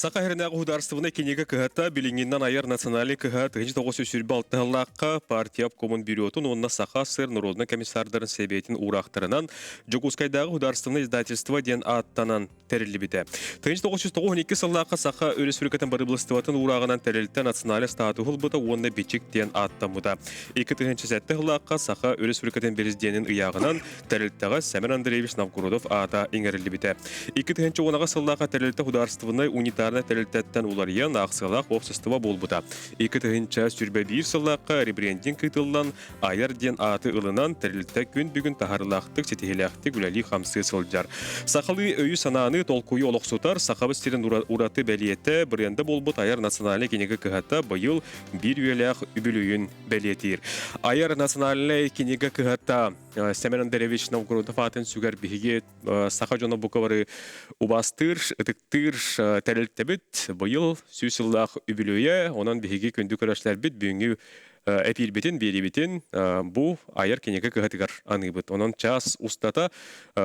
Саха сиринээҕи судаарыстыбаннай кинигэ кыһата билиҥҥинэн айар национальнай кыһа 1926 сыллаахха партия обкомун бюротун уонна Саха ССР норуодунай комиссардарын сэбиэтин уураахтарынан Дьокуускайдааҕы художественное издательство диэн ааттанан тэриллибитэ. 1992 сыллаахха Саха Өрөспүүбүлүкэтин бырабыыталыстыбатын уурааҕынан тэрилтэ национальнай статуһу ылбыта уонна Бичик диэн ааттаммыта. 2007 сыллаахха Саха Өрөспүүбүлүкэтин президенин ыйааҕынан тэрилтэҕэ Сэмэн Андреевич Новгородов аата иҥэриллибитэ. 2010 сыллаахха тэрилтэ художественнай унитарнай тэрилтэттэн уларыйан аахсыалаах уопсастыба буолбута. 2021 сыллаахха ребрендинг ыытыллан Айар диэн ааты ылынан тэрилтэ күн бүгүн таһаарыылаахтык, ситиһиилээхтик үлэлии-хамсыы сылдьар. Сахалыы өйү-санааны, толкуйу олохсутар Сахабыт сирин ураты бэлиэтэ, бренда буолбут Айар национальнай кинигэ кыһата быйыл биир үйэлээх үбүлүөйүн бэлиэтиир. Айар национальнай кинигэ кыһата Семен Андреевич Новгородов аатын сүгэр биһиги саха дьоно бука бары убаастыыр, ытыктыыр тэрилтэбит быйыл 100 сыллаах үбүлүөйэ, онон биһиги күндү көрөөччүлэрбит бүгүҥҥү эпиирбитин, биэриибитин бу айар кинигэ кыһатыгар аныыбыт. Онон чаас устата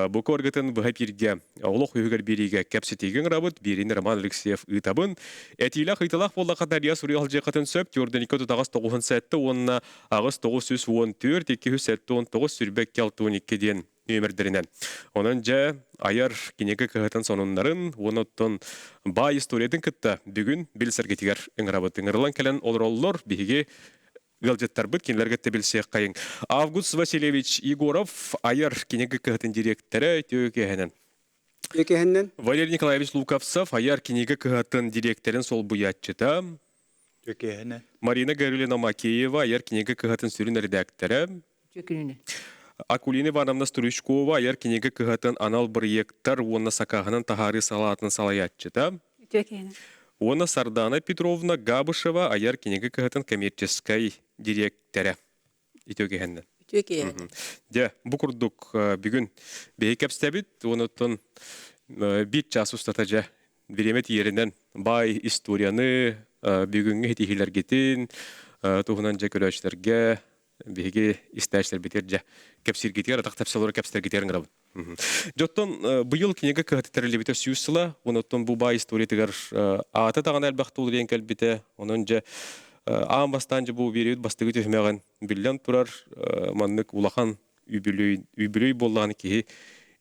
бу коргытын быһа эпииргэ олох үһүгэр биэриигэ кэпсэтиигэ ыҥырабыт. Биэриини Роман Алексеев ыытабын. Этиилээх ыйталаах буоллахха Дария суруйа сылдьыаххытын сөп. Тюрденикка тутаҕас тоҕуһун сэттэ уонна аҕыс тоҕус үс уон түөрт, икки үс сэттэ уон тоҕус сүүрбэ алта уон икки диэн нүөмэрдэринэн. Онон дьэ айар кинигэ кыһатын сонуннарын уонна оттон баай историятын кытта бүгүн билсэргитигэр ыҥырабыт. Ыҥырылан кэлэн олороллор биһиги ыалдьыттарбыт кинилэргэ билсиэххэйиҥ. Август Васильевич Егоров айар кинигэ кыһатын дириэктэрэ үтүө киэһэнэн. Үтүө Валерий Николаевич Луковцев айар кинигэ кыһатын дириэктэрин солбуйааччыта. Үтүө Марина Гавриловна Макеева айар кинигэ кыһатын сүрүн эрэдээктэрэ. Үтүө күнүнэн. Акулина Ивановна Стручкова айар кинигэ кыһатын анал бырайыактар уонна сакааһынан таһаарыы салаатын салайааччыта. Үтүө киһини. Уонна Сардана Петровна Габышева айар кинигэ кыһатын коммерческай дириэктэрэ. Үтүө киһиннэн. Үтүө киһини. Дьэ, бу курдук бүгүн биһи кэпсэбит, онуттан биир час устата дьэ бириэмэ тиийэринэн баай историяны, бүгүҥҥү ситиһиилэргитин туһунан дьэ көрөөччүлэргэ биһиги истээччилэрбитигэр дьэ кэпсииргитигэр атах тэпсэлэрэ кэпсэтэргитигэр ыҥырабын. Дьоттон быйыл кинигэ кыһата тэриллибитэ 100 сыла, онуттан бу баай историятыгар аата даҕаны элбэх тыл кэлбитэ, онон дьэ аан бастаан дьэ бу биэриэбит бастакы түһүмэҕин биллэн турар маннык улахан үбүлүөй буоллаҕына киһи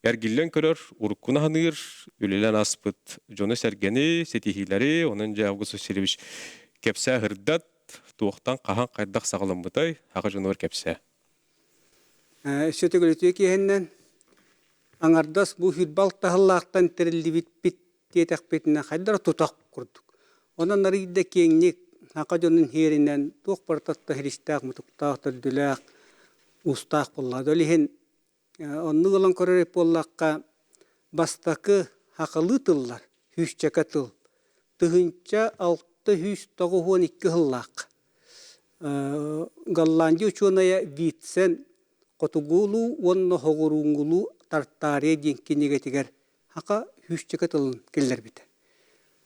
эргиллэн көрөр, уруккуну аһыныыр, үлэлээн ааспыт дьону-сэргэни, ситиһиилэри, онон дьэ Август Васильевич кэпсээ сырдат, туохтан хаһан хайдах саҕаламмытай, аҕа дьонугар кэпсээ. Өссө төгүл үтүө киэһэннэн аҥардас бу хүрбал таһыллаахтан тэриллибиппит диэтэхпитинэ хайдара тутах курдук. Онон арыйда киэҥник саха дьонун иһиэринэн туох барыта хиристээх, мутуктаах, төрдүлээх, уустаах буолла. Ол иһин оннук ылан көрөр буоллахха, бастакы сахалыы тыллар сүүсчэкэ тыл 1692 сыллаах Голландия учуонайа Витсен «Хотугулуу уонна соҕурууҥҥулуу Тартария» диэн кинигэтигэр саха сүүсчэкэ тылын киллэрбитэ.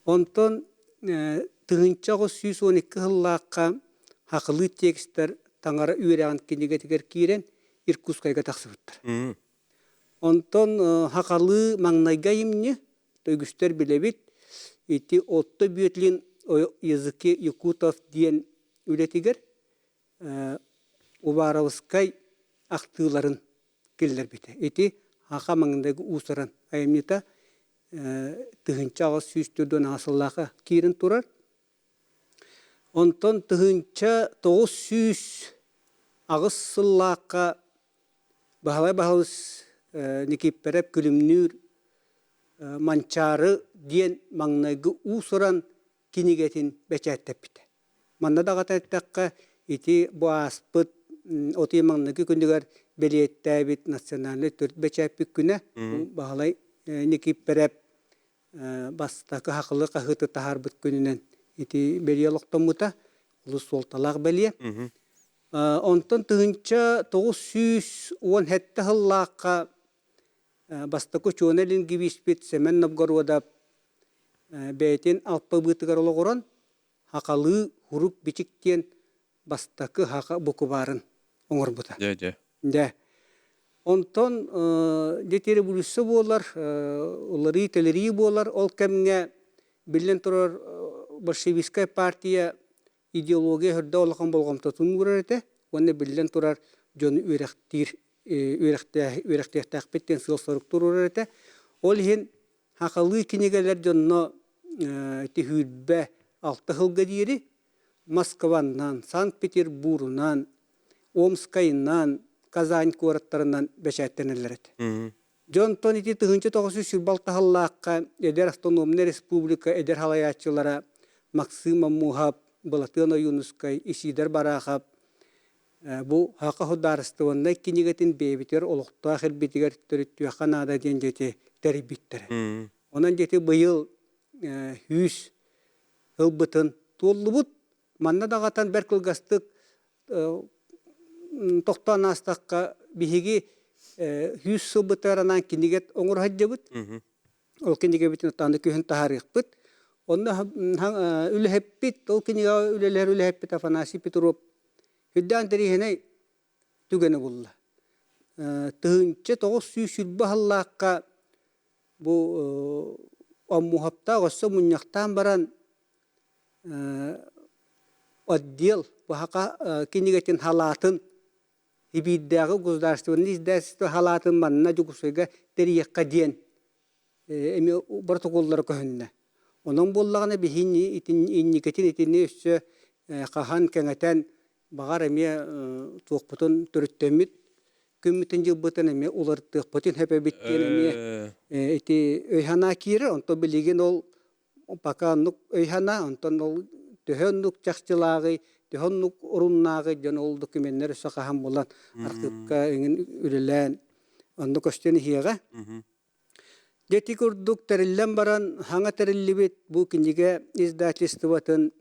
Онтон 1912 сыллаахха сахалыы текстэр таҥара үөрэҕин кинигэтигэр киирэн Иркутскайга тахсыбыттар. Онтон сахалыы маҥнайгы айымньы үгүстэр билэбит ити Отто Бүөтлин языке якутов диэн үлэтигэр Уваровскай ахтыыларын киллэрбитэ. Ити саха маҥнайгы уус-уран айымньыта 1844 сыллаахха киирэн турар. Онтон 1908 сыллаахха Баһылай Баһылыс Никииппэрэп Күлүмнүүр Манчаары диэн маҥнайгы уус-уран кинигэтин бэчээттэппитэ. Манна даҕата эттэххэ, ити бу ааспыт от ыйын маҥнайгы күнүгэр бэлиэтээбит национальнай төрүт бэчээппит күнэ Баһылай Никииппэрэп бастакы хахылы хаһыаты таһаарбыт күнүнэн ити бэлиэ олохтоммута олус суолталаах бэлиэ. Онтон 1917 сыллаахха бастакы учуонай лингвиспит Сэмэн Новгородов бэйэтин алпабыытыгар олоҕуран сахалыы сурук-бичик диэн бастакы саха букубаарын оҥорбута. Дьэ, дьэ. Дьэ. Онтон дьэ революция буолар, уларыы-тэлэрии буолар. Ол кэмҥэ Биллэн турар, большевистскай партия идеология үрдэ улахан болҕомтотун уурар этэ уонна биллэн турар дьону үөрэхтиир үөрэхтиэхтээхпит диэн сыал-сорук туруорар этэ. Ол иһин сахалыы кинигэлэр дьонно түһүүрбэ алта сылга диэри Москваннан, Санкт-Петербурунан, Омскайынан, Казань куораттарынан бэчээттэнэллэр этэ. Дьонтон ити 1926 сыллаахха эдэр автономнай республика эдэр салайааччылара Максим Маммуһап, Былатыан Ойуунускай, Исидор Барахов бу Саха судаарыстыбаннай кинигэтин бэйэбитигэр олохтоох ирбитигэр төрүттүөххэ наада диэн дьэти тэрийбиттэрэ. Онон дьэти быйыл 100 ылбытын туоллубут. Манна даҕатан бэрт кылгастык тохтоон аастахха, биһиги 100 сылбытыгар анаан кинигэ оҥоро сылдьабыт. Ол кинигэбитин аны күһүн таһаарыахпыт. Онно үлэһиппит, ол кинигэҕэ үлэлэһэр үлэһиппит Афанасий Петров үрдээн интэриэһинэй түгэни булла. 1920 сыллаахха бу Оммуһаптаах өссө мунньахтаан баран отдел баһака кинигэтин халаатын Сибиирдээҕи государственнай издательство халаатын манна Дьокуускайга тэрийиэххэ диэн эмиэ протоколлара көһүннэ. Онон буоллаҕына биһини инникитин итини өссө хаһан кэҥэтэн баҕар эмиэ туохпутун төрүттэммит күммүтүн-дьылбытын эмиэ уларытыахпытын сөп эбит диэн эмиэ ити өй-санаа киирэр. Онтон билигин ол пока оннук өй-санаа, онтон ол төһө оннук чахчылааҕый, төһө оннук оруннааҕый дьон ол докуменнар өссө хаһан булан архыыпка эҥин үлэлээн онно көстөн иһиэҕэ. Дьэ ити курдук тэриллэн баран хаҥа тэриллибит бу кинигэ издательствотын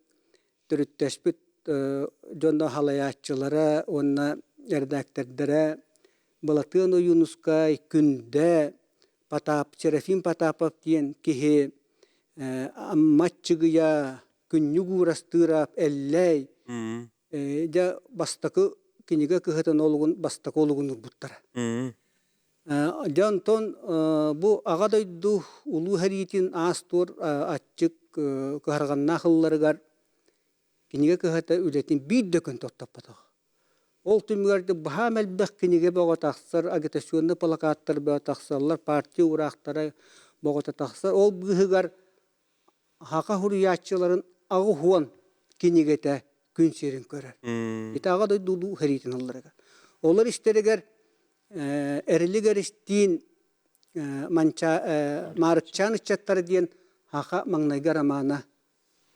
төрүттэспит дьоно халайааччылара уонна эрэдээктэрдэрэ Былатыан Ойуунускай, Күндэ, Потап, Серафим Потапов диэн киһи Амма Аччыгыйа, Күннүк Уурастыырап, Эллэй дьэ бастакы кинигэ кыһатын олугун бастакы олугун урбуттара. Дьэ онтон бу Аҕа дойду Улуу сэриитин аас-туор аччык кыһарҕаннаах ылларыгар кинигэ кыһата үлэтин биир да күн тохтоппотох. Ол түмүгэр баһаам элбэх кинигэ бөҕө тахсар, агитационнай плакаттар бөҕө тахсаллар, партия уураахтара бөҕөтө тахсар. Ол быыһыгар саха суруйааччыларын 80 кинигэтэ күн сирин көрөр. Ити Аҕа дойду улуу сэриитин ылларыгар. Олор истэригэр Эрилик Эристиин Маарыкчаан ыччаттара диэн саха маҥнайгы романа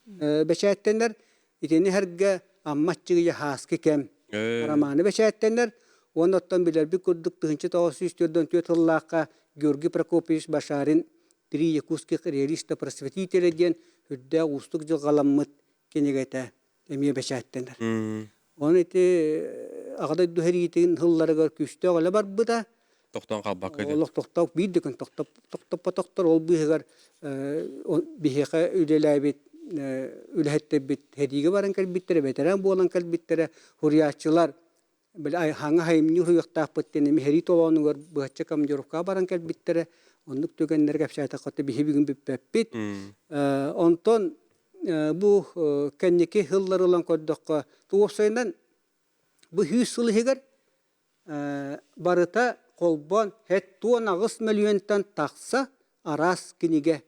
бэчээттэнэр. Итини сэргэ Амма Аччыгыйа Һааскы кэм романы бэчээттэнэр. Уонна оттон билэрбит курдук 1944 сыллаахха Георгий Прокопьевич Башарин «Три якутских реалиста-просветителя» диэн үрдээх уустук дьылҕаламмыт кинигэтэ эмиэ бэчээттэнэр. Онон ити Аҕа дойду сэриитин сылларыгар күүстээх үлэ барбыта. Тохтоон хаалбакка диэн. Олох тохтоох биир да күн тохтоппотохтор. Ол быыһыгар биһиэхэ үлэлээбит үлэһиттэрбит сэриигэ баран кэлбиттэрэ, бэтэрээн буолан кэлбиттэрэ, суруйааччылар били хаҥа айымньы суруйуохтаахпыт диэн эмиэ сэрии толоонугар быһаччы командировкаҕа баран кэлбиттэрэ. Оннук түгэннэри кэпсээтэххэ биһи бүгүн бүппэппит. Онтон бу кэнники сыллары ылан көрдөххө, уопсайынан бу 100 сыл иһигэр барыта холбоон 78 мөлүйүөнтэн тахса араас кинигэ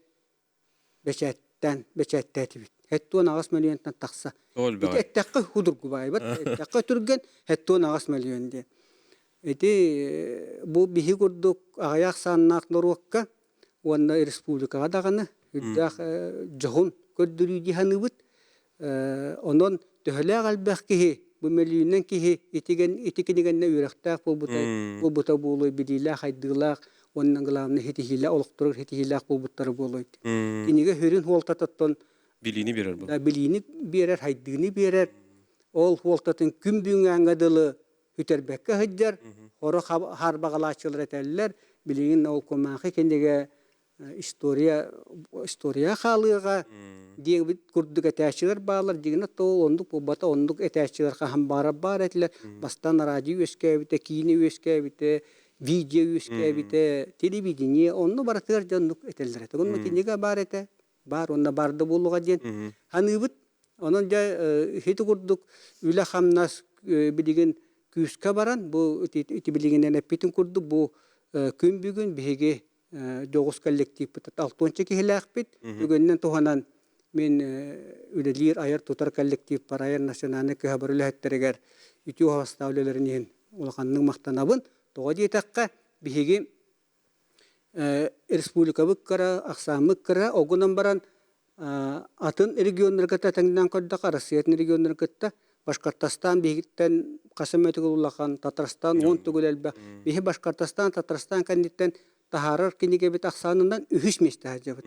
бэчээттээн бэчээттээтибит. 78 мөлүйүөнтэн тахса. Ити эттэххэ худургу баайбат, эттэххэ түргэн 78 мөлүйүөн диэн. Ити бу биһи курдук аҕыйах сааннаах норуокка уонна республикаҕа даҕаны үрдээх дьоһун көрдөрүү дии саныыбыт. Онон төһөлөөх элбэх киһи, бу мөлүйүнэн киһи итигэн ити кинигэннэ үөрэхтээх буолбута буолбута буолуой, билиилээх, айдыылаах уонна главное ситиһиилээх олохторугар ситиһиилээх буолбуттара буолуой. Кинигэ сүрүн суолтатыттан билиини биэрэр бу. Билиини биэрэр, хайдыыны биэрэр. Ол суолтатын күн бүгүҥҥэ дылы сүтэрбэккэ сылдьар, хоро хаарбаҕалааччылар этэллэр, билигин ол кумаахы кинигэ история история хаалыаҕа диэбит курдук этээччилэр бааллар. Дьиҥинэ ол оннук буолбата, оннук этээччилэр хаһан баара баар этилэр. Бастаан радио үөскээбитэ, киинэ үөскээбитэ, видео үөскээбитэ, телевидение, онно барытыгар дьон оннук этэллэр этэ. Онно кинигэ баар этэ. баар уонна баар да буолуоҕа диэн саныыбыт. Онон дьэ ити курдук үлэ-хамнас билигин күүскэ баран, бу ити билигинэн эппитин курдук бу күн бүгүн биһиги дьоҕус коллективпыт алтыанча киһилээхпит. Бүгүннэн туһанан мин үлэлиир айар-тутар коллективпар, айар национальнай кыһабар үлэһиттэригэр үтүө уһаҕастаах үлэлэрин иһин улаханнык махтанабын. Тоҕо диэтэххэ, биһиги республикабыт кыра, ахсааммыт кыра, ол гынан баран атын регионнарга тэҥнээн көрдөххө, Арассыыйатын регионнарын кытта Башкортостан биһигиттэн хас эмэ төгүл улахан, Татарстан 10 төгүл элбэх. Биһи Башкортостан, Татарстан кэнниттэн таһаарар кинигэбит ахсаанынан үһүс миэстэ сылдьабыт.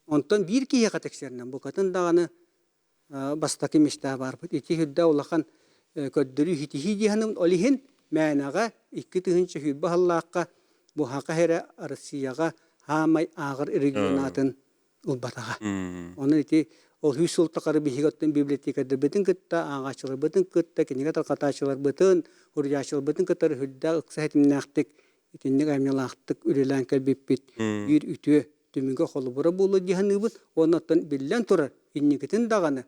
Онтон биир киһиэхэ тиксэринэн букатын даҕаны бастакы миэстэҕэ баарбыт. Ити үрдэ улахан көрдөрүү ситиһии дии саныыбын. Ол иһин мээнэҕэ 2020 сыллаахха бу Саха сирэ Россияҕа саамай ааҕар регион аатын ылбатаҕа. Онон ити ол 100 сыл тухары биһиги оттон библиотекардарбытын кытта, ааҕааччыларбытын кытта, кинигэ тарҕатааччыларбытын, суруйааччыларбытын кытары сүрдээх ыкса ситимнээхтик итинник айымньылаахтык үлэлээн кэлбиппит биир үтүө түмүгэ холобура буолуо дии саныыбын. Уонна оттон биллэн турар, инникитин даҕаны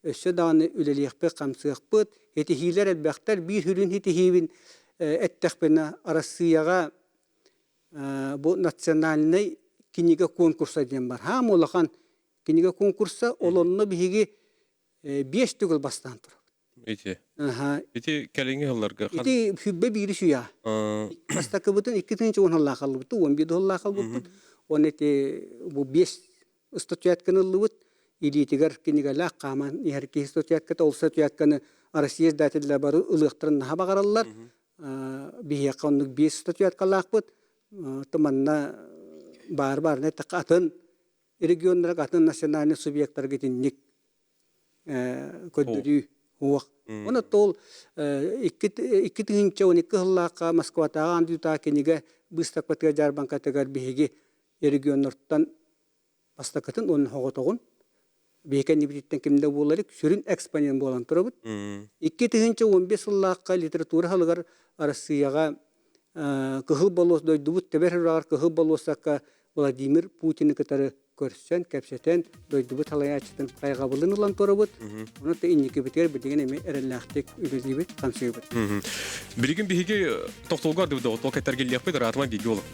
өссө даҕаны үлэлиэхпит-хамсыахпыт, ситиһиилэр элбэхтэр. Биир сүрүн ситиһиибин эттэхпинэ, Арассыыйаҕа бу национальнай кинигэ конкурса диэн бар. Хаам улахан кинигэ конкурса, ол онно биһиги биэс төгүл бастаан турабыт. Ити. Ити кэлиҥҥи сылларга Ити сүбэ биири сүүйэ. Бастакыбытын 2010 сыллаах аллыбыт, 11 сыллаах албыппыт. Уонна ити бу биэс статуэтканы ыллыбыт. Илиитигэр кинигэлээх хааман иһэр киһи статуэтката, ол статуэтканы Россия издателлэр бары ылыахтарын наһаа баҕараллар. Биһиэхэ оннук биэс статуэткалаахпыт. Манна баар баарына эттэххэ атын регионнарга, атын национальнай субъектарга итинник көрдөрүү уох. Оны ол 2012 сыллаахха Москватааҕы андыытаа кинигэ быыстапкатыгар дьаарбаҥкатыгар биһиги регионнартан бастакытын уонна соҕотоҕун биһиги кэннибититтэн ким да буолар сүрүн экспонент буолан турабыт. 2015 сыллаахха литература сылыгар Арассыыйаҕа Кыһыл болуос дойдубут тэбэр үрэҕэр Кыһыл болуоссакка Владимир Путины кытары көрсөн, кэпсэтэн, дойдубут салайааччытын хайҕабылын ылан турабыт. Ону да инникибитигэр билигин эмиэ эрэллээхтик үлэлиибит, хамсыыбыт. Билигин биһиги тохтолго ардыбыт тоҕо кэттэргиллиэхпит, ыраатыма бииргэ олох.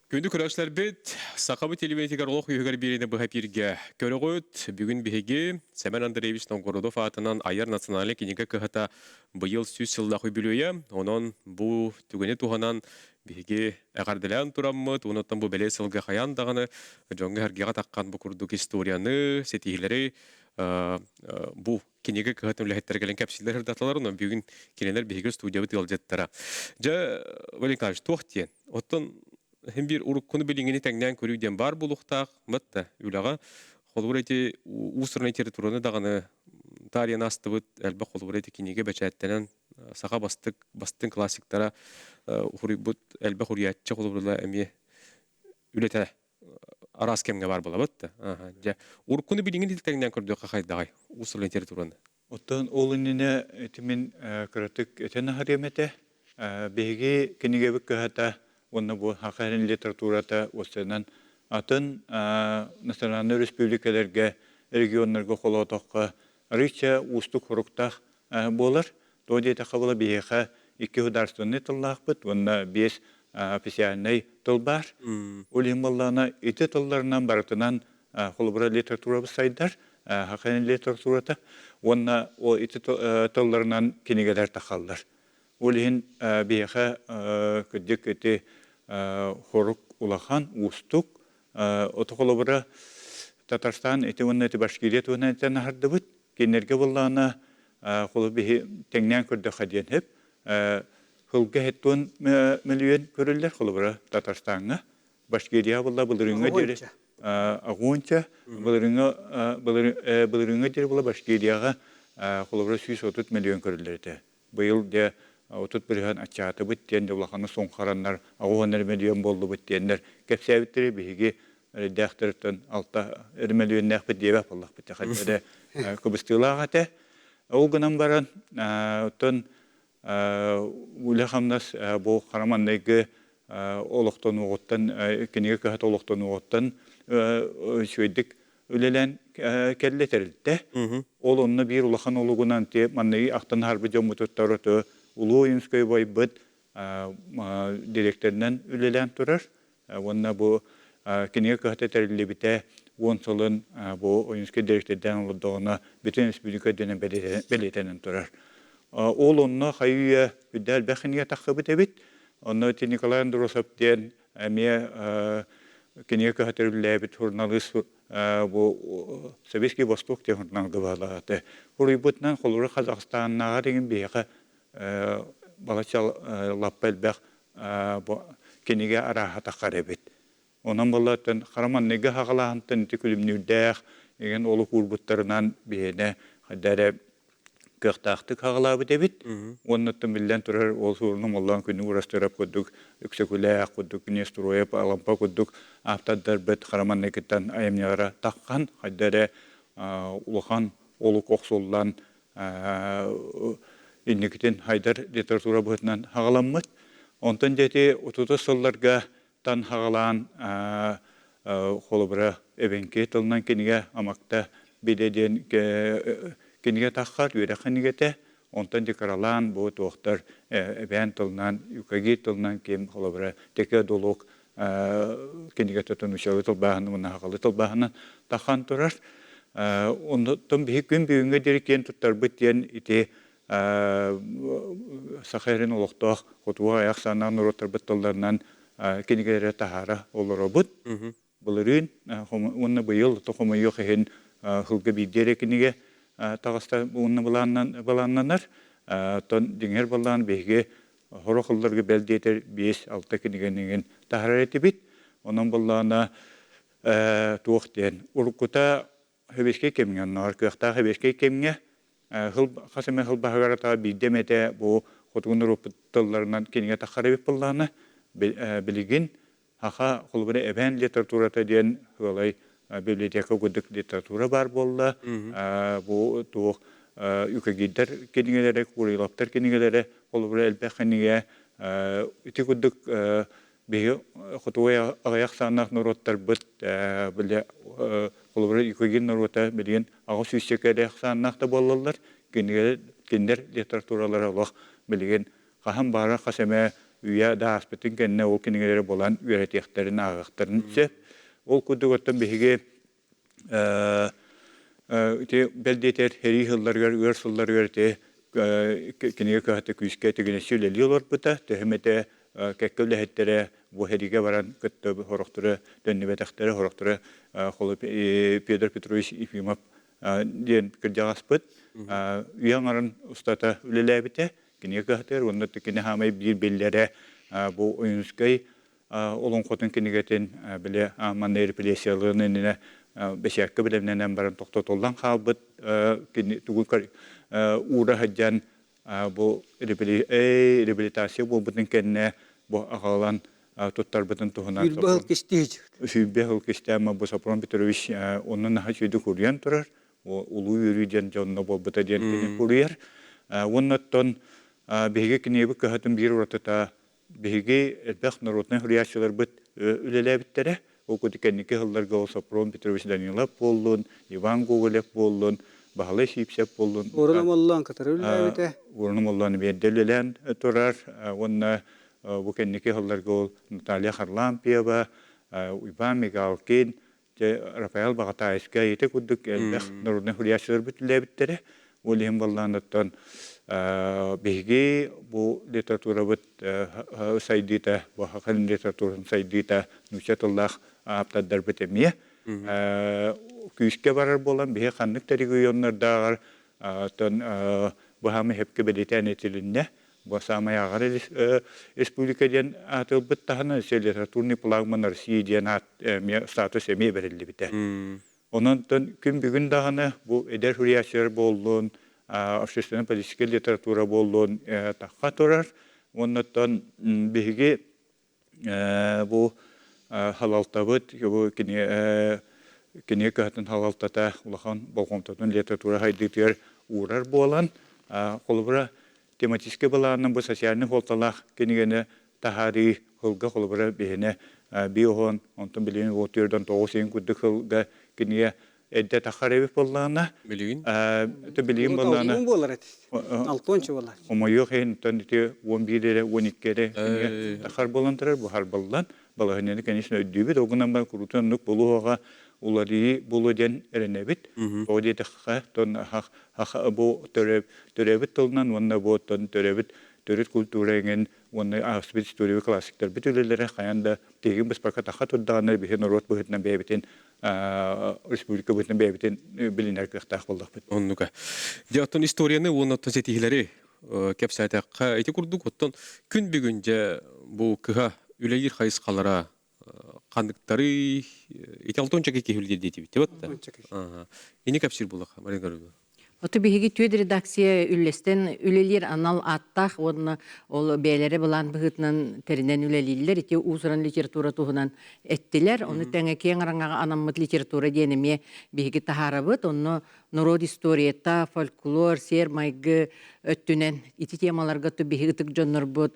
Күндү көрөөччүлэрбит, Сахабыт телевидениетигэр олох үһүгэр биэриини быһа эпииргэ көрөҕүт. Бүгүн биһиги Сэмэн Андреевич Новгородов аатынан Айар национальнай кинигэ кыһата быйыл 100 сыллаах үбүлүөйэ. Онон бу түгэни туһанан биһиги эҕэрдэлээн тураммыт, уонуттан бу бэлиэ сылга хайаан даҕаны дьоҥҥо-сэргэҕэ таххан бу курдук историяны, ситиһиилэри бу кинигэ кыһатын үлэһиттэрэ кэлэн кэпсииллэр сырдаталар, онон бүгүн кинилэр биһиги студиябыт ыалдьыттара. Дьэ, Валерий Николаевич, туох диэн? Оттон син биир уруккуну билиҥҥини тэҥнээн көрүү диэн баар буолуохтаах, батта үлэҕэ. Холобур ити уус-уран литератураны даҕаны таарыйан астыбыт элбэх холобур ити кинигэ бэчээттэнэн саха бастык бастыҥ классиктара уһуруйбут элбэх уруйааччы холобурула эмиэ үлэтэ араас кэмҥэ баар буолабыт да. Дьэ, уруккуну билиҥҥи тэҥнээн көрдөххө хайдаҕай уус-уран литератураны? Оттон ол иннинэ ити мин кыратык этэн аһарыам этэ. Биһиги кинигэбит кыһата уонна бу саха сирин литературата уопсайынан атын национальнай өрөспүүбүлүкэлэргэ, регионнарга холоотоххо арыычча уустук соруктаах буолар. Тоҕо диэтэххэ буола биһиэхэ икки государственнай тыллаахпыт уонна биэс официальнай тыл баар. Ол иһин буоллаҕына ити тылларынан барытынан холобура литературабыт сайдар, саха литературата уонна ол ити тылларынан кинигэлэр тахаллар. Ол иһин биһиэхэ кырдьык ити хорук улахан, уустук. Ото холобура Татарстан ити уонна ити Башкирия туһунан этэн аһардыбыт. Кинилэргэ буоллаҕына холобур биһи тэҥнээн көрдөххө диэн сөп. Сылга хэттуон мөлүйүөн көрүллэр холобура Татарстаҥҥа. Башкирия буолла былырыыҥҥа диэри Агонча былырыыҥҥа былырыыҥҥа диэри була Башкирияҕа холобура 130 мөлүйүөн көрүллэр этэ. Быйыл дьэ 30% аччаатыбыт диэн улаханы суҥхараннар аҕыс мөлүйүөн буоллубут диэннэр кэпсээбиттэрэ биһиги эрэйдээхтэриттэн алта мөлүйүөннээхпит диэбэт буоллахпыт эрэ кыбыстыылаах этэ. Ол гынан баран оттон Үлэ-хамнас бу хара маҥнайгы олохтонуоҕуттан, кинигэ кыһата олохтонуоҕуттан үчүгэйдик үлэлээн кэллэ тэрилтэ. Ол онно биир улахан олугунан ти манныгы ахтан аһарбыт дьоммутуттар ото Улуу Ойуунскай убайбыт директорынан үлэлээн турар. Уонна бу кинигэ кыһата тэриллибитэ 10 сылын бу Ойуунскай дириэктэрдээн олордоҕуна бүтүн республика үрдүнэн бэлиэтэнэн турар. Ол онно хайы-үйэ үрдэ элбэх кинигэ тахсыбыт эбит. Онно ити Николай Андросов диэн эмиэ кинигэ кыһата үлэлээбит суруналыыс бу Советский Восток диэн суруналга баалаата. Суруйбутунан холобура Казахстаннааҕар игин биһиэхэ балачча лаппа элбэх бу кинигэ арааһа таххар эбит. Онон буоллааттан хара манныгы хаҕалааһынтан ити күлүмнүүрдээх игин олук уурбуттарынан биһиэнэ хайда эрэ кыахтаахтык хаҕалаабыт эбит. Уоннаттан биллэн турар ол суоруну моллоон күнү уурастырап курдук Өксөкүлээх курдук Нестроев Алампа курдук ааптардарбыт хара манныгыттан айымньылара таххан хайда эрэ улахан олук охсуллан инникитин хайдар литература быһыытынан хаҕаламмыт. Онтон дьэ ити 30 сылларга тан хаҕалаан холобура эбэҥки тылынан кинигэ Амакта билэ диэн кинигэ таххар үөрэх кинигэтэ. Онтон декоралаан бу туохтар эбээн тылынан, юкагир тылынан ким холобура теке долук кинигэтэ тунучалы тылбааһын уонна сахалыы тылбааһынан тахан турар. Онтон биһи күн бүгүҥҥэ диэри киэн туттарбыт диэн ити Саха сирин олохтоох хотугу айах санаан норуоттарбыт тылларынан кинигэлэри таһаара олоробут. Былырыын уонна быйыл хомойуох иһин сылга биирдэ эрэ кинигэ таҕыста уонна былааннанар. Оттон дьиҥэр былаан биһиги сорох ылларга бэл диэтэр 5-6 кинигэни таһаарар этибит. Онон былаана туох диэн уруккута сэбиэскэй кэмҥэ оннооҕор кыахтаах сэбиэскэй кэмҥэ хас эмэ сыл баһыгар атаҕа биирдэ эмэтэ бу хотугу норуоппут тылларынан кинигэ таххар эбит буоллаҕына билигин Саха холобура эбээн литературата диэн сыалай библиотека курдук литература баар буолла. Бу туох үкэгиирдэр кинигэлэрэ, Куриловтар кинигэлэрэ холобура элбэх кинигэ. Ити курдук биһи хотугу аҕыйах сааннаах норуоттарбыт били холобура юкагир норуота билигин 800 эрэ ахсааннаах да буоллаллар кинилэр литературалара олох билигин хаһан баара хас эмэ үйэ да ааспытын кэннэ ол кинигэлэри булан үөрэтиэхтэрин ааҕыахтарын сөп. Ол курдук оттон биһиги ити бэл диэтэр сэрии сылларыгар ыар сылларыгар ити кинигэ кыһата күүскэ тигинэччи үлэлии олорбута. Төһөм этэ кэккэ үлэһиттэрэ бу сэриигэ баран кытта сорохторо төннүбэтэхтэрэ, сорохторо Петр Петрович Ефимов диэн кырдьаҕаспыт үйэ аҥарын устата үлэлээбитэ. Кинигэ кыһатыгар уонна кини хаамай биир биллэрэ бу Ойуунускай олоҥхотун кинигэтин били манна репрессиялыан иннинэ бэчээккэ бэлэмнэнэн баран тохтотуллан хаалбыт кини тугу уура сылдьан бу реабилитация буолбутун кэннэ бу аҕалан туттарбытын туһунан Сүүрбэ сыл кистиһич. 20 сыл кистээн бу Сопром Петрович онно наһаа үчүгэйдик уруйан турар улуу үөрүү диэн дьонно буолбута диэн кини уруйар уонна оттон биһиги кинигэбит кыһатын биир уратыта биһиги элбэх народнай суруйааччыларбыт үлэлээбиттэрэ. Ол курдук кэнники сылларга ол Сопром Петрович Данилов буоллун, Иван Гоголев буоллун, Баһылай Сиипсэп буоллун. Уорун Омоллоон кытары үлэлээбитэ. Уорун Омоллоон биэрдэ үлэлээн турар. Уонна бу кэнники сылларга ол Наталья Харлампьева, Иван Мигалкин, Дьэ, Рафаэл Баҕатаайыскай ити курдук элбэх народнай суруйааччыларбыт үлэлээбиттэрэ. Ол иһин буоллаан биһиги бу литературабыт сайдыыта, бу саха литературатын сайдыыта нуучча тыллаах ааптардарбыт эмиэ күүскэ барар буолан биһи ханнык да регионнардааҕар оттон быһаамы сөпкө бэлиэтээн этилиннэ. Бу саамай аҕар республика диэн ааты ылбыт таһынан литературный флагман России диэн аат эмиэ статус эмиэ бэриллибитэ. Онон күн бүгүн даҕаны бу эдэр суруйааччылар буоллун, общественно-политическай литература буоллун тахха турар. Оннуттан биһиги бу халалтабыт бу кини кини кыһатын халалтата улахан болҕомтотун литература хайдыытыгар уурар буолан холобура. Тематическай былаанынан бу социальнай суолталаах кинигэни таһаарыы сылга холобура биһиэнэ биоһон, онтон билигин уотуйардан 9 ыйын курдук сылга кинигэ эрдэ таххар эбит буоллаҕына Билигин? Билигин буоллаҕына Алтон буолар эт. Алтонча буолар. Хомойуох иһин оттон ити 11 эрэ, 12 эрэ кинигэ таххар буолан турар, бу харбаллан балаһыанньаны конечно өйдүүбүт. Ол гынан баран куруутун оннук буолуоҕа, уларыйыы буолуо диэн эрэнэбит. Тоҕо диэтэххэ, тон бу төрөөбүт тылынан уонна бу оттон төрөөбүт төрүт культура эҥин уонна ааспыт история классиктарбыт үлэлэрэ хайаан да тиһигин быспакка таха турдаҕына биһи норуот быһыытынан бэйэбитин республика быһыытынан бэйэбитин билинэр кыахтаах буоллахпыт. Оннука. Дьэ, оттон историяны уонна оттон ситиһилэри кэпсээтэххэ ити курдук оттон күн бүгүн дьэ бу кыһа үлэлиир хайысхалара ханныктары ити алтончаки киһи үлэлиир диэтибит да Ини кэпсиир булаха Марина Гавриловна. Оту биһиги түөд редакция үллэстэн үлэлиир анал ааттаах уонна ол бэйэлэрэ былаан быһыытынан тэринэн үлэлииллэр. Ити уус-уран литература туһунан эттилэр. Ону тэҥэ киэҥ араҥаҕа анаммыт литература диэн эмиэ биһиги таһаарабыт. Онно норуот историята, фольклор, сиэр-майгы өттүнэн ити темаларга биһиги ытык дьоннорбут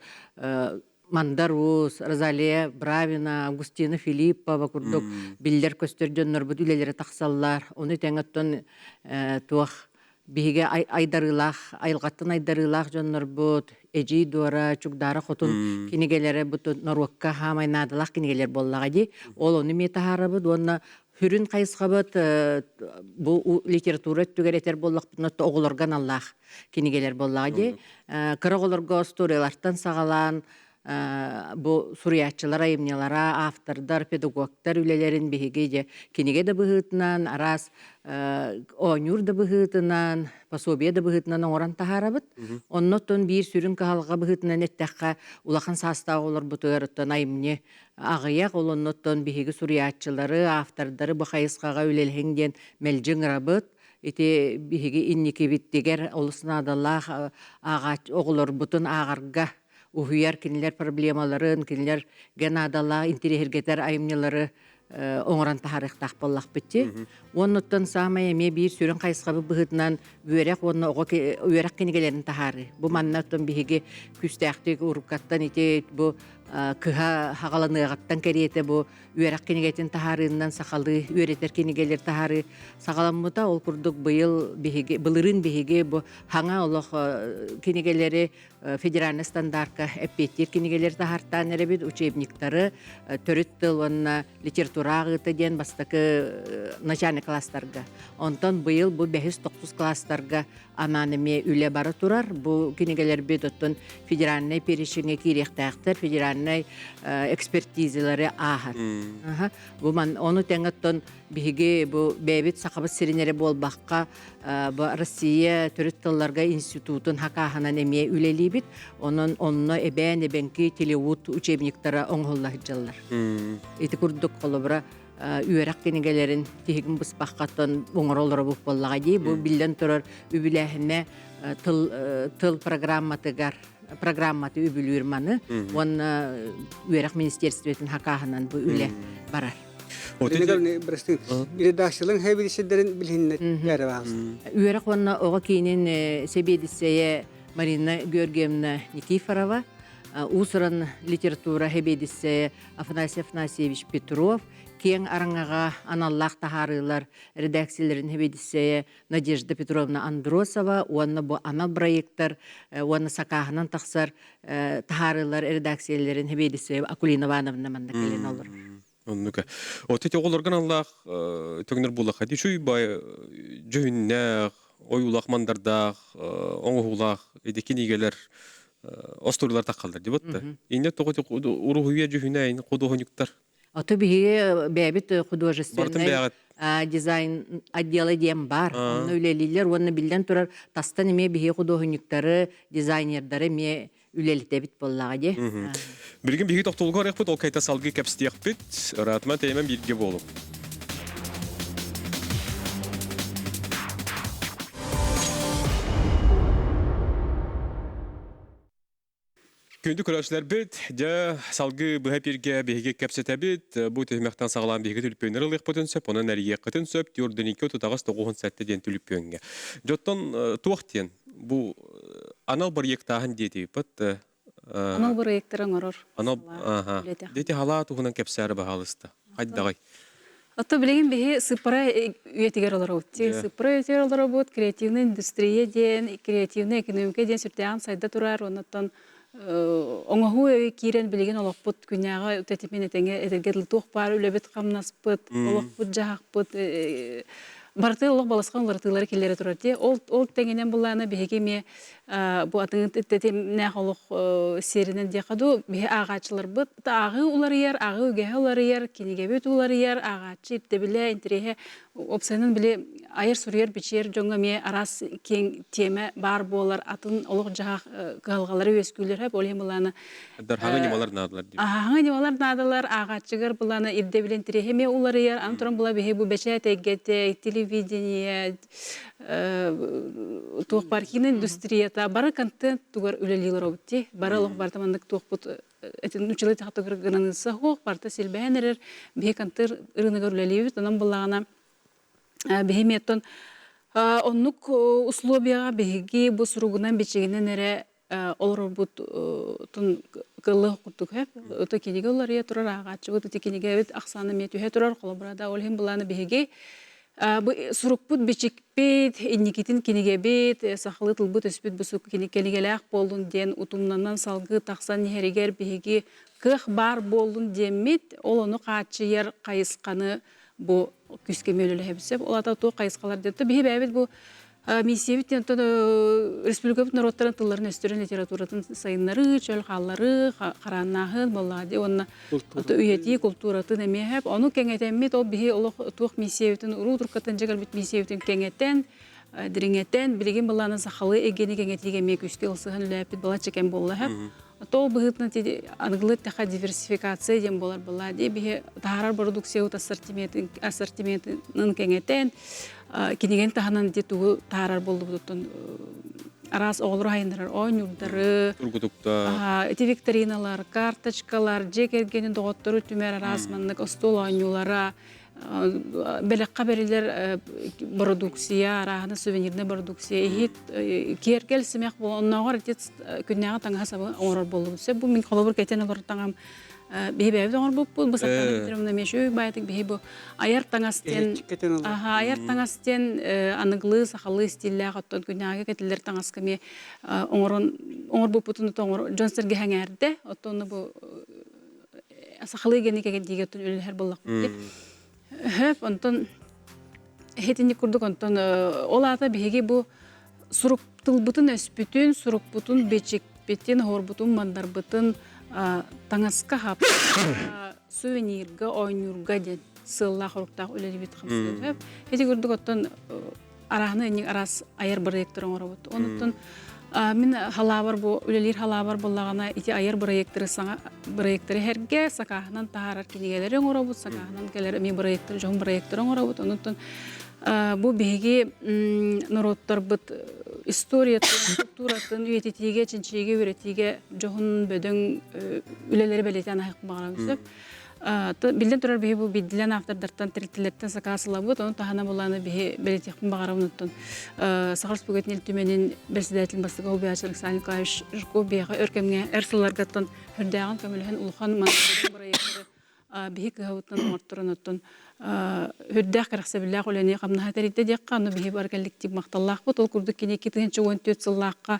Мандар Уус, Розалия Бравина, Августина Филиппова курдук биллэр-көстөр дьоннорбут үлэлэрэ тахсаллар. Ону тэҥэ оттон туох биһиги айдарыылаах, айылҕаттан айдарыылаах дьоннорбут Эдьиий Дуора, Чугдаара Хотун кинигэлэрэ бу норуокка хаамай наадалаах кинигэлэр буоллаҕа дии. Ол ону эмиэ таһаарабыт уонна сүрүн хайысхабыт бу литература өттүгэр этэр буоллахпытына оҕолорго аналлаах кинигэлэр буоллаҕа дии. Кыра оҕолорго остуоруйалартан саҕалаан бу суруйааччылар айымньылара, автордар, педагогтар үлэлэрин биһиги дьэ кинигэ да быһыытынан, араас оонньуур да быһыытынан, пособие да быһыытынан оҥорон таһаарабыт. Онно оттон биир сүрүн кыһалҕа быһыытынан эттэххэ, улахан саастаах оҕолорбутугар оттон айымньы аҕыйах, ол оннуттан биһиги суруйааччылары, автордары бу хайысхаҕа үлэлэһиҥ диэн мэлдьи ыҥырабыт. Ити биһиги инникибитигэр олус наадалаах ааҕааччы оҕолорбутун ааҕарга уһуйар кинилэр проблемаларын, кинилэргэ наадалаах интириэһиргэтэр айымньылары оҥорон таһаарыахтаах буоллахпыт дии. Уоннуттан саамай эмиэ биир сүрүн хайысхабыт быһыытынан үөрэх уонна оҕо үөрэх кинигэлэрин таһаарыы. Бу манна оттон биһиги күүстээхтик уруккаттан ити бу кыһа хаҕаланыаҕыттан кэриэтэ бу үөрэх кинигэтин таһаарыыннан сахалыы үөрэтэр кинигэлэр таһаарыы саҕаламмыта. Ол курдук быйыл биһиги былырыын биһиги бу хаҥа олох кинигэлэри федеральный стандартка эппиэттиир кинигэлэри таһаартаан эрэбит учебниктары төрүт тыл уонна литература ааҕыыта диэн бастакы начальный класстарга. Онтон быйыл бу бэһис тохсус класстарга анаан эмиэ үлэ бара турар. Бу кинигэлэрбит оттон федеральнай перечеҥҥэ киириэхтээхтэр, федеральнай экспертизалары ааһар. Бу ман ону тэҥэ оттон биһиги бу бэйэбит Сахабыт сирин эрэ буолбакка бу Россия төрүт тылларга институтун хакааһынан эмиэ үлэлиибит. Онон онно эбээн эбэҥки телеут учебниктара оҥоһулла сылдьаллар. Ити курдук холобура үөрэх кинигэлэрин тиһигин быспаххаттан оҥоро олоробут буоллаҕа дии. Бу биллэн турар үбүлээһинэ тыл тыл программатыгар программаты үбүлүүр маны уонна үөрэх министерствотын хакааһынан бу үлэ барар. Редакцияларын хэбилисидерин билиннэр Үөрэх уонна оҕо киинин сэбиэдиссэйэ Марина Георгиевна Никифорова, уус-уран литература хэбиэдиссэйэ Афанасий Афанасьевич Петров, киэҥ араҥаҕа аналлаах таһаарыылар редакцияларын сэбиэдиссэйэ Надежда Петровна Андросова уонна бу анал проектар уонна сакааһынан тахсар таһаарыылар редакцияларын сэбиэдиссэйэ Акулина Ивановна манна кэлэн олорор. Оннука. Вот эти оҕолорго аналлаах төҥнөр буоллахха дии үчүй бай дьүһүннээх, ойуулаах мандардаах, оҥоһуулаах ити кинигэлэр остуоруйалар таххаллар дии батта. Инне тоҕо уруһуйа дьүһүнэ худуоһунньуктар. Ото биһиги бэйэбит художественнай дизайн отдела диэн бар. Онно үлэлииллэр уонна биллэн турар тастан эмиэ биһиги худуоһунньуктары, дизайнердары эмиэ үлэлитэбит буоллаҕа дии. Билигин биһиги тохтолго барыахпыт, ол кайта салгыы кэпсэтиэхпит. Ыраатыма тэйэмэн бииргэ буолуҥ. Күндү көрөөччүлэрбит, дьэ, салгыы быһа эпииргэ биһиги кэпсэтэбит. Бу түһүмэхтэн саҕалаан биһиги түлүпүөннэр ылыахпытын сөп, онон эрийиэххитин сөп. 4 2 38 97 диэн түлүпүөҥҥэ. Дьоттон туох диэн бу. Анал бырайыактааһын диэтибит. Анал бырайыактары оҥорор Анал салаа үлэтэ. Дети халаа туһунан кэпсээри баһаалыста. Хайдаҕай? Ото билигин биһи сыппара үйэтигэр олоробут. Сыппара үйэтигэр олоробут, креативная индустрия диэн, креативная экономика диэн сүрдээҕин сайда турар, оннуттан оҥоһуу өй киирэн билигин олохпут күннээҕи тэтимин этэҥэ этэргэ дылы туох баар үлэбит-хамнаспыт, олохпут-дьаһахпыт барыта олох балысхан уларытыылары киллэрэ турар дии. Ол ол тэҥинэн буллаана биһиги эмиэ бу атын тэтимнээх олох сиэринэн диэххэ дуу биһи ааҕааччыларбыт ааҕыы уларыйар, ааҕыы үгэһэ уларыйар, кинигэбит уларыйар, ааҕааччы ирдэбилэ, интэриэһэ уопсайынан били айар суруйар бичиэр дьоҥҥо эмиэ араас киэҥ тиэмэ баар буолар, атын олох-дьаһах кыһалҕалары үөскүүллэр сөп. Ол иһин былаана Дархаҥа ньымалар наадалар диир. Аһаҥа ньымалар наадалар, ааҕааччыгар былаана ирдэбил интэриэһэ эмиэ уларыйар. Аны туран була биһи бу бэчээт эйгэтэ, телевидение, туох баар киноиндустрията бары контент тугар үлэлии олоробут дии. Бары олох барыта маннык туохпут этин училы тахтыгар гынаныса суох, барыта силбэһэн эрэр биһи контент ырыныгар үлэлиибит. Онон буллаҕына биһи миэттон оннук условияҕа биһиги бу суругунан бичигинэн эрэ олорорбут тун кыллых курдук хөп. Ото кинигэ уларыйа турар ааҕааччыбыт ити кинигэбит ахсаана эмиэ түһэ турар холобура да ол иһин былааны биһиги бу сурукпут бичикпит инникитин кинигэбит сахалыы тылбыт өспүт бу кинигэлээх буоллун диэн утумнанан салгыы тахсан иһэригэр биһиги кыах баар буоллун диэммит ол ону хааччыйар хайысханы бу күүскэ үлэлэһэбит сөп. Ол ата туох хайысхалар диэн биһи бэйэбит бу миссиябит диэн республикабыт норуоттарын тылларын өстөрүн литературатын сайыннарыы, чөл хаалларыы, харааннааһын буоллаҕа дии уонна үйэтии култууратын эмиэ хэп. Ону кэҥэтэммит ол биһи олох туох миссиябытын уруу туркатын дьэ кэлбит миссиябытын кэҥэтэн дириҥэтэн билигин былааны сахалыы эйгэни кэҥэтиигэ эмиэ күүскэ ылсыһан үлээппит балачча кэм буолла хэп. Тол быһыытынан аныгылыы эттэххэ диверсификация диэн буолар буолла дии биһи таһаарар продукциябыт ассортиментын кэҥэтэн кинигэни таһынан ити тугу таһаарар буоллубутуттан араас оҕолору айыннарар оонньуурдары тургутуктар ити викториналар карточкалар дьиэ кэргэни доҕоттору түмэр араас маннык остуол оонньуулара бэлэххэ бэриллэр бородууксуйа арааһына сувенирнай бородууксуйа иһит киэргэл симэх оннооҕор ити күннээҕи таҥаһы сабы оҥорор буоллубут сөп бу мин холобур кэтэн олорор таҥам биһи бэйэбит оҥорбуппут бу Сардаана Петровна эмиэ үчүгэй баайытык биһи бу айар таҥас диэн айар таҥас диэн аныгылыы сахалыы стиллээх оттон күннээҕи кэтиллэр таҥаска эмиэ оҥорон оҥорбуппутун дьон-сэргэ сэҥээрдэ оттон бу сахалыы гени кэгэнтиигэ оттон үлэлэһэр буоллахпыт Хөп, онтон итинник курдук онтон ол аата биһиги бу сурук тылбытын өспүтүн, сурукпутун, бичикпитин, оһуорбутун, мандарбытын таҥаска хап сувенирга, оонньуурга диэн сыаллаах оруктаах үлэлибит хамсыыр. Ити курдук оттон арааһына инник араас айар бырайыактар оҥоробут. Онуттан мин халаабар бу үлэлиир халаабар буоллаҕына ити айар бырайыактары саҥа бырайыактары эргэ сакааһынан таһаарар кинигэлэри оҥоробут, сакааһынан кэлэр эмиэ бырайыактары, дьоһун бырайыактары оҥоробут. Онуттан бу биһиги норуоттарбыт историятын, культуратын үйэтитиигэ, чинчийиигэ, үөрэтиигэ дьоһун бөдөҥ үлэлэри бэлиэтээн аһыахпын баҕарабын сөп. Биллэн турар биһи бу биирдилэн автордартан тэрилтэлэртэн сакаас ылабыт, ону таһынан булааны биһи бэлиэтиэхпин баҕарабын оттон Саха Республикатын Ил Түмэнин председателин бастакы солбуйааччы Александр Николаевич Жирков биһиэхэ өр кэмҥэ эр сылларгаттан үрдээҕин көмөлөһөн улахан маннык бырайыактары биһи кыһабыттан оҥорторон оттон үрдээх кэрэхсэбиллээх үлэни хамнаһа тэрийдэ диэххэ, ону биһи бары коллектив махталлаахпыт. Ол курдук кини 2014 сыллаахха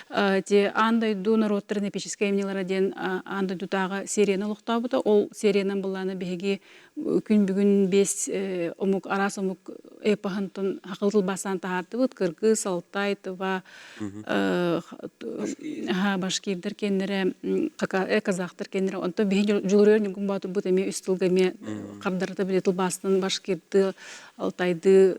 ити аан дойду норуоттарын эпическэй айымньылара диэн аан дойдутааҕы серияны олохтообута. Ол сериянан былаана биһиги күн бүгүн биэс омук араас омук эпоһынтан хакыл тылбаастаан таһаардыбыт. Кыргыз, Алтай, Тыва, башкирдар киэннэрэ, казахтар киэннэрэ. Онтон биһи Дьулуруйар Ньургун Боотурбут эмиэ үс тылга эмиэ хардарыта били тылбаастан башкирдыы, алтайдыы,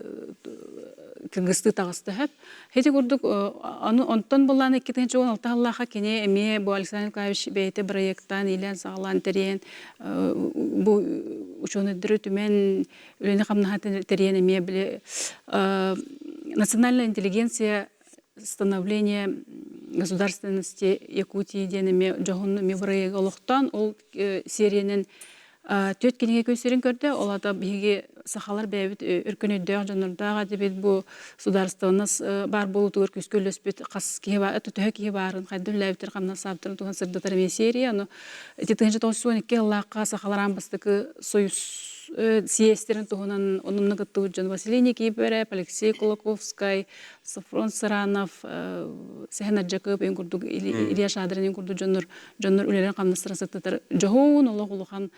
кыргызтыы таҕыста сөп. Ити курдук аны онтон былаан 2016 сыллаахха кини эмиэ бу Александр Николаевич бэйэтэ бырайыактаан иилээн-саҕалаан тэрийэн бу учуонайдары түмэн үлэни-хамнаһы тэрийэн эмиэ били национальная интеллигенция становление государственности Якутии диэн эмиэ дьоһун эмиэ бырайыагы олохтоон ол сериянэн. Түөрт кинигэ күн сирин көрдө. Ол аата биһиги сахалар бэйэбит өркөн өйдөөх дьоннордоох этибит бу судаарыстыбаннас баар буолуутугар күүскэ үллэспит хас киһи баар, төһө киһи баарын, хайдах үлэлээбиттэр, хамнас саабыттарын туһан сырдатар эмиэ серия. Ону ити 1912 сыллаахха сахалар аан бастакы союз съездтерин туһунан онно кыттыбыт дьон Василий Никифоров, Алексей Кулаковскай, Софрон Сыранов, Сэһэн Ардьакып эн курдук Илья Шадрин эн курдук дьоннор дьоннор үлэлэрин хамнастарын сыттатар дьоһун олох улахан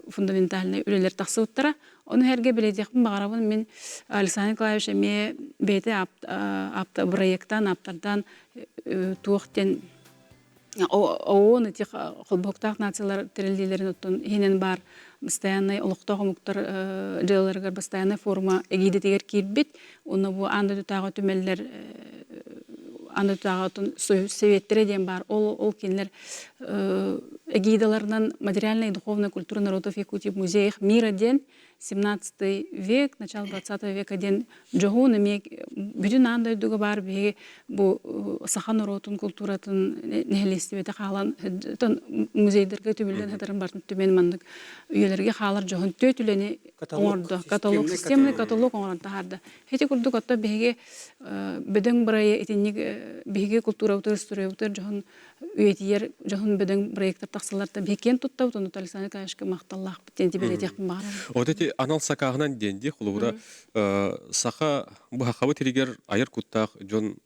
фундаментальнай үлэлэр тахсыбыттара. Ону эргэ билэтиэхпин баҕарабын мин Александр Николаевич эмиэ бэйэтэ аапта бырайыактаан ааптардаан туох диэн ООН ити холбоһуктаах нациялар тэриллиилэрин оттон иһинэн баар постояннай олохтоох омуктар дьыалаларыгар постояннай форума эгиидэтигэр киирбит. Уонна бу аан дойдутааҕы түмэллэр аан дойдутааҕы советтэрэ диэн баар. Ол кинилэр эгидаларынан материальная и духовная культура народов Якутии в музеях мира диэн 17 век, начало 20 века диэн дьоһун эмиэ бүтүн аан дойдуга баар биһиги бу саха норуотун култууратын нэһилиэстибэтэ хаалан музейдарга түмүллэн сытарын бартын түмэн маннык үйэлэргэ хаалар дьоһун түөт үлэни оҥордо. Каталог, системный каталог оҥорон таһаарда. Ити курдук отто биһиги бөдөҥ бырайы итинник биһиги култуурабытыгар, историябытыгар дьоһун үйэтийэр дьоһун бөдөҥ проектар тахсаллар биһи киэн туттабыт, онно Александр Николаевичка махталлаахпыт диэн тибилэтиэхпин баҕарабын. Вот эти анал сакааһынан диэн дии, холобура, саха бу хахабыт иригэр айар куттаах дьон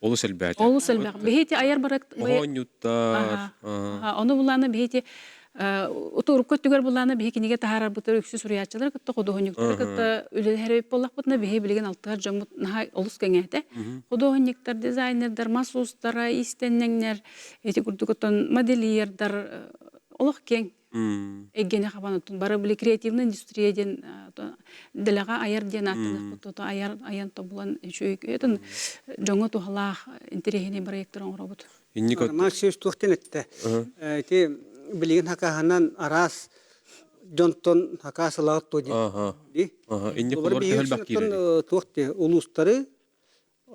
олус элбээтэ. Олус элбэх. Биһи айар проект Оһоонньуттар. Ону булаана биһи урукку өттүгэр булаана биһи кинигэ таһаарарбытыгар үксү суруйааччылары кытта худуоһунньуктары кытта үлэлэһэр эбит буоллахпытына биһи билигин алтыһар дьоммут наһаа олус кэҥээтэ. Худуоһунньуктар, дизайнердар, мас уустара, иистэнньэҥнэр, ити курдук оттон модельердар олох киэҥ эйгэни хабан оттон бары били креативная индустрия диэн дэлэҕэ айар диэн ааттаныахпыт айар айан тобулан үчүгэй дьоҥҥо туһалаах интэриэһинэй проектар оҥоробут. Инник Роман Алексеевич туох диэн эттэ? Ити билигин хакаһынан араас дьонтон хакаас ылаҕыт туо диэн. Ди. Инник олор төһөлбөх киирэр. Туох диэ улуустары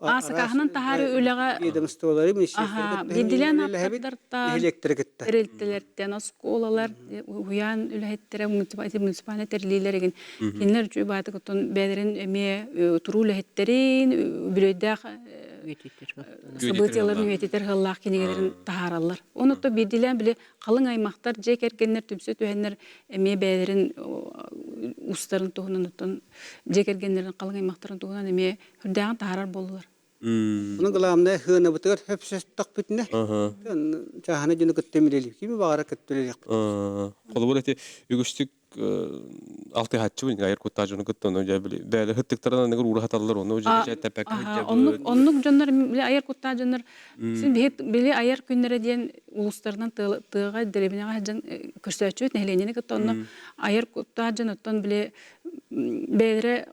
Сакааһынан таһаары үлэҕэ ведомстволары биирдилээн ааптардартан тэрилтэлэртэн оскуолалар уһуйаан үлэһиттэрэ муниципальнай тэриллиилэригин кинилэр үчүгэй баатык оттон бэйэлэрин эмиэ туруу үлэһиттэрин үбүлүөйдээх событияларын үйэтитэр ыаллаах кинигэлэрин таһаараллар. Онно биирдилээн били халыҥ аймахтар, дьиэ кэргэннэр түмсэ түһэннэр эмиэ бэйэлэрин устарын туһунан оттон дьиэ кэргэннэрин халыҥ аймахтарын туһунан эмиэ үрдээҕин таһаарар буоллулар. Ону главное хыанабытыгар хөпсөстөхпүтүнэ чааһына дьону кытта үлэлиир. Кими баҕара кытта үлэлиэхпит. Холобур эти үгүстүк алтыһааччыбын айар куттаа дьону кытта ону дьэ били бэйэлэр хыттыктарын аныгыр уураһаталлар ону дьэ тэппэккэ оннук оннук дьоннор били айар куттаа дьоннор син биһи били айар күннэрэ диэн улуустарынан тыаҕа дэриэбинэҕэ сылдьан көрсөөччүбүт нэһилиэнньэни кытта онно айар куттаа дьон оттон били бэйэлэрэ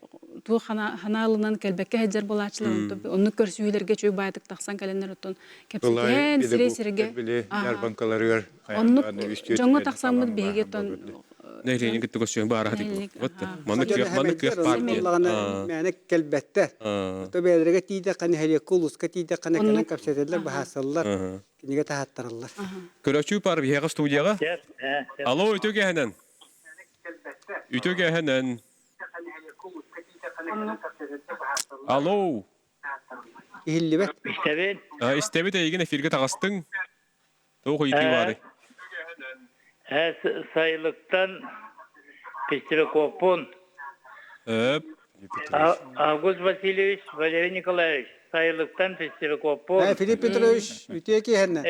туох ханаалынан кэлбэккэ сылдьар буолааччылар оннук көрсүһүүлэргэ үчүгэй баайдык тахсан кэлэннэр оттон кэпсэтэн сирэй сиргэ били ярбанкаларыгар оннук дьоҥҥо тахсаммыт биһиги оттон нэһилиэнньэ кытта көрсүһэн баара маннык кыах маннык кыах баар диэн мээнэ кэлбэттэр то бэйэлэргэ тиийдэххэ нэһилиэккэ улууска тиийдэххэ кэлэн кэпсэтэллэр быһаарсаллар кинигэ таһааттараллар көрөөччү паар биһиэхэ студияҕа алло үтүө киэһэнэн үтүө киэһэнэн алло иһиллибэт Истэбин. Истэбит эйигин эфиргэ таҕыстыҥ туох ыйытыы баарый Сайылыктан Пестрякоппун. Август Васильевич, Валерий Николаевич, Сайылыктан Пестрякоппун. Филипп Петрович, үтүө киэһэннэ.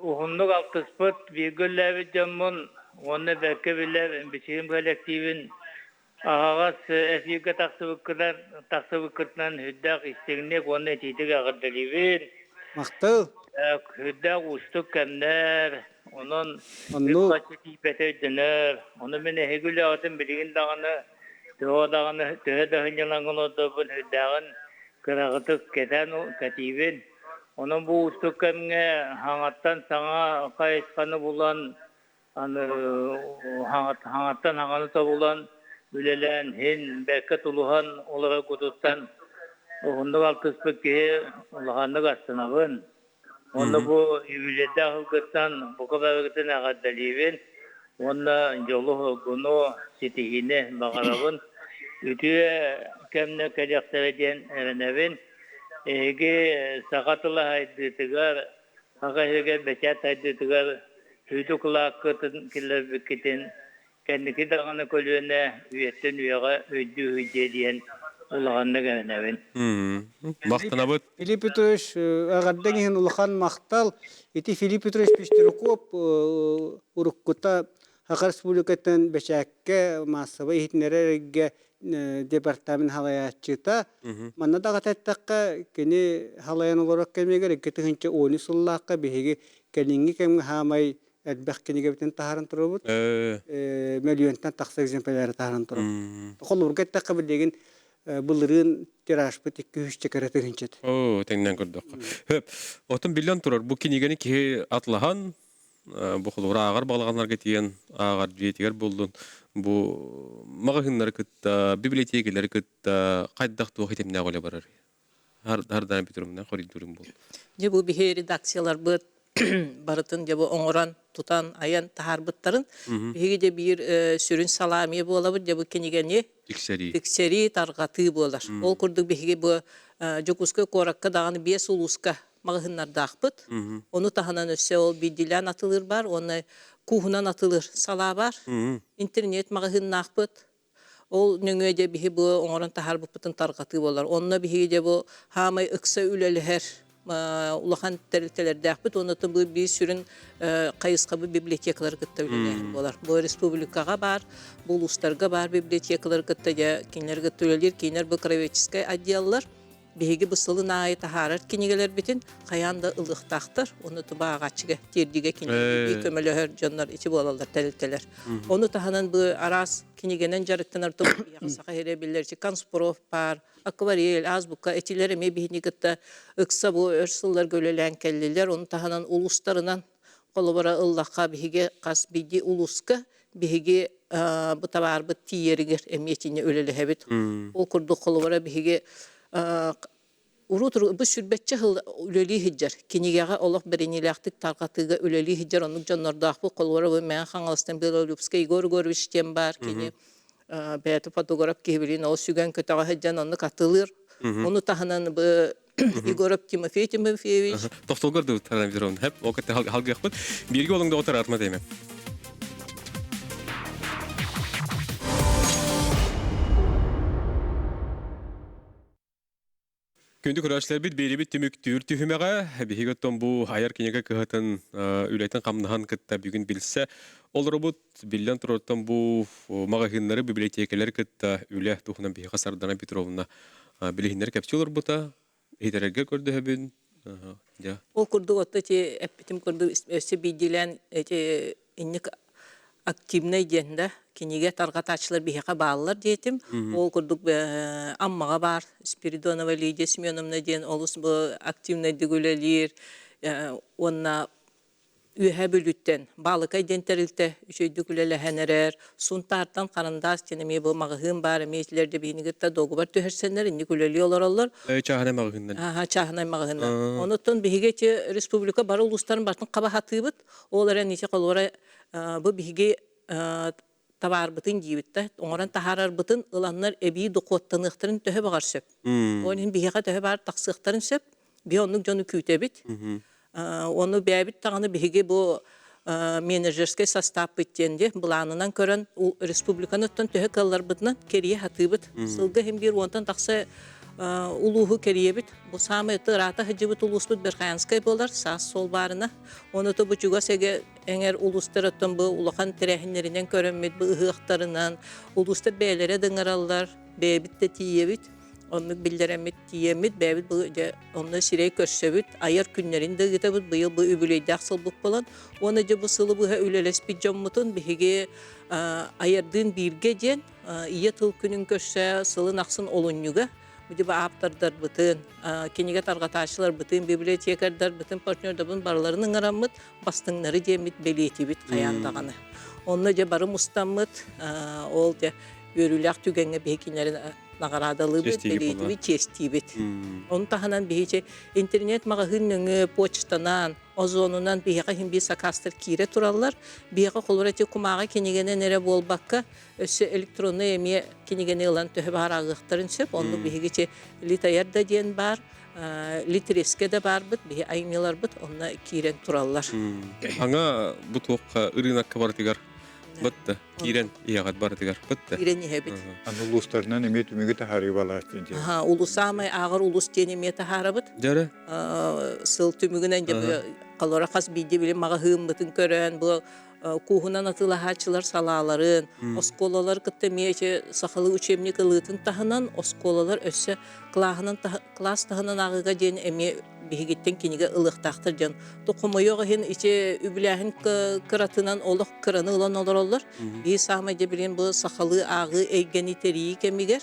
Уһуннук алтыспыт, бииргэ үлэлээбит дьоммун уонна бэркэ билэр бичигим коллективин аһаҕас эфиргэ тахсыбыккытынан тахсыбыккытынан сүрдээх истиҥник уонна итиитик эҕэрдэлиибин. Махтал. Сүрдээх уустук кэмнэр, онон үп-харчы тиийбэтэ өйдөнөр. Ону мин эһиги үлэҕитин билигин даҕаны төһө даҕаны төһө да сынньалаҥҥа олордорбун сүрдээҕин кыраҕытык кэтээн кэтиибин. Онон бу уустук кэмҥэ хаҥаттан саҥа хайысханы булан Аны хаҥаттан хаҥаны тобулан, үлэлээн, иһин бэркэ тулуһан олороргутуттан уһуннук алтыспыт киһи улаханнык астынабын. Уонна бу юбилейдаах ылгыттан бука барыгытын эҕэрдэлиибин. Уонна дьолу-соргуну, ситиһиини баҕарабын. Үтүө кэмнэр кэлиэхтэрэ диэн эрэнэбин. Эһиги саха тыла сайдыытыгар, саха сиригэр бэчээт сайдыытыгар сүдү кылааккытын киллэрбиккитин кэнники даҕаны көлүөнэ үйэттэн үйэҕэ өйдүү сылдьыа диэн улаханнык эрэнэбин. Махтанабыт. Филипп Петрович, эҕэрдэҥ иһин улахан махтал. Ити Филипп Петрович Пестеруков уруккута Саха Республикатын бэчээккэ маассабай иһитиннэрэр департамент салайааччыта. Манна даҕата эттэххэ, кини салайан олорор кэмигэр 2010 сыллаахха биһиги кэлиҥҥи кэмҥэ хаамай элбэх кинигэбитин таһааран турабыт. Мөлүйүөнтэн тахса экземпляры таһааран турабыт. Холобурга эттэххэ, билигин былырыын тиражпыт 200 кэрэ тыһыынча Оо, тэҥнэн көрдөххө. Хөп. Оттон биллэн турар, бу кинигэни киһи атлаһан, бу холобур ааҕар балаҕаннарга тиийэн ааҕар дьиэтигэр буллун, бу маҕаһыыннары кытта, библиотекалары кытта хайдах туох итимнээх үлэ барар? Хардана Петровна хоруйдуурум буолла. Дьэ бу биһи редакцияларбыт барытын дьэ бу оҥорон, тутан, айан таһаарбыттарын биһиги дьэ биир сүрүн салаа эмиэ буолабыт дьэ бу кинигэни тиксэрии тиксэрии, тарҕатыы буолар. Ол курдук биһиги бу Дьокуускай куоракка даҕаны биэс улууска маҕаһыыннардаахпыт. Ону таһынан өссө ол биирдиилээн атылыыр бар уонна кууһунан атылыыр салаа бар. Интернет маҕаһыыннаахпыт. Ол нөҥүө дьэ биһи бу оҥорон таһаарбыппытын тарҕатыы буолар. Онно биһиги дьэ бу хаамай ыкса үлэлэһэр улахан тэрилтэлэрдээхпит уонна бу биир сүрүн хайысхабыт библиотекалары кытта үлэлээһин буолар. Бу республикаҕа баар, бу улуустарга баар библиотекалары кытта дьэ кинилэр кытта үлэлиир, кинилэр бу краеведческай отделлар биһиги бу сылын аайы таһаарар кинигэлэрбитин хайаан да ылыахтаахтар. Ону туба ааҕааччыга тиэрдиигэ кинигэ көмөлөһөр дьоннор ити буолаллар тэрилтэлэр. Ону таһынан бу араас кинигэнэн дьарыктанар саха сирэ биллэр конспроф баар, акварель, азбука этилэр эмиэ биһини кытта ыкса бу өр сылларга үлэлээн кэллилэр. Ону таһынан улуустарынан холобура ыллахха биһиги хас биирдии улууска биһиги бу табаарбыт тиийэригэр эмиэ итиннэ үлэлэһэбит. Ол курдук холобура биһиги урут бу сүрбэччэ сыл үлэлии сылдьар кинигэҕэ олох бэриниилээхтик тарҕатыыга үлэлии сылдьар оннук дьоннордоохпут холобура бу Мэҥэ Хаҥаластан Белолюбскай Егор Егорович диэн баар кини бэйэтэ фотограф киһи билин ол сүгэн көтөҕө сылдьан оннук атылыыр ону таһынан бу Егоров Тимофей Тимофеевич. Тохтолгор да Таран Петровна. Хеп, ол кытта халгыахпыт. Бииргэ олоҥ доҕотор атма теме. Күндү көрөөччүлэрбит биэрибит түмүктүүр түһүмэҕэ биһиги оттон бу айар кинигэ кыһатын үлэтин-хамнаһын кытта бүгүн билсэ олоробут. Биллэн турартан бу маҕаһыыннары, библиотекалары кытта үлэ туһунан биһиэхэ Сардана Петровна билиһиннэр кэпсии олорбута. Иһитэрэргэ көрдөһөбүн. Дьэ. Ол курдук отто ити эппитим курдук өссө биирдиилээн эти инник активнай диэн да кинигэ тарҕатааччылар биһиэхэ бааллар диэтим. Ол курдук Аммаҕа баар Спиридонова Лидия Семеновна диэн олус бу активнайдык үлэлиир уонна Үөһээ Бүлүүттэн Баалыкай диэн тэрилтэ үчүгэйдик үлэлэһэн эрэр. Сунтаартан Харандаас диэн эмиэ бу маҕаһыын баар эмиэ итилэр да биһини кытта дуогубар түһэрсэннэр инник үлэлии олороллор. Чааһынай маҕаһыыннар. Аха, чааһынай маҕаһыыннар. Онуттан биһиги ити республика бары улуустарын барытын хаба сатыыбыт. Ол эрэн ити холуора бу биһиги табаарбытын диибит да оҥорон таһаарарбытын ыланнар эбии дохуоттаныахтарын төһө баҕар сөп. Ол иһин биһиэхэ төһө баар тахсыахтарын сөп. Биһи оннук дьону күүтэбит. Ону бэйэбит даҕаны биһиги бу менеджерскэй састааппыт диэн дии былаанынан көрөн республиканы оттон төһө кыалларбытынан кэрийэ сатыыбыт. Сылга иһин биир уонтан тахса улууһу кэрийэбит. Бу саамай ыраата сылдьыбыт улууспут Верхоянскай буолар, саас суол баарына. Ону бу чугас эгэ эҥэр улуустар оттон бу улахан тэрээһиннэринэн көрөммүт, бу ыһыахтарынан улуустар бэйэлэрэ да ыҥыраллар, бэйэбит да тиийэбит. Оннук биллэрэммит тиийэммит, бэйэбит бу дьэ онно сирэй көрсөбүт, айар күннэрин да ыытабыт, быйыл бу үбүлүөйдээх сылбыт буолан. Уонна дьэ бу сылы быһа үлэлэспит дьоммутун биһиги айардыын бииргэ диэн Ийэ тыл күнүн көрсө сылын ахсын олунньуга бу ааптардарбытын, кинигэ тарҕатааччыларбытын, библиотекардарбытын, партнердарбытын барыларын ыҥыраммыт, бастыҥнары диэммит бэлиэтибит хайаан даҕаны. Онно дьэ бары мустаммыт, ол дьэ үөрүүлээх түгэҥҥэ биһи кинилэри наҕараадалыыбыт, бэлиэтибит, чиэстиибит. Ону таһынан биһи интернет маҕаһыын нөҥүө почтанан. Озонунан биһиэхэ иһин биир сакаастар киирэ тураллар. Биһиэхэ холобура ити кумааҕы кинигэнэн эрэ буолбакка, өссө электроннай эмиэ кинигэни ылан төһө баҕар ааҕыахтарын сөп. Оннук биһиги ити Литайар да диэн баар, Литреске да баарбыт, биһи айымньыларбыт онно киирэн тураллар. Аңа бу туохха ырыынакка барытыгар бытта киирэн иһэҕит барытыгар бытта. Киирэн иһэбит. Аны улуустарынан эмиэ түмүгү таһаарыы балааччы диэн. Улус саамай ааҕар улус диэн эмиэ таһаарабыт. Дьэрэ. Сыл түмүгүнэн дьэ холоро хас биирдии били маҕаһыыммытын көрөн бу кууһунан атыылаһааччылар салааларын, оскуолалар кытта эмиэ ити сахалыы учебник ылыытын таһынан оскуолалар өссө кылааһынан кылаас таһынан ааҕыыга диэн эмиэ биһигиттэн кинигэ ылыахтаахтар диэн. Хомойуох иһин ити үбүлээһин кыратынан олох кыраны ылан олороллор. Биир саамай дьэ билигин бу сахалыы ааҕыы эйгэни тэрийии кэмигэр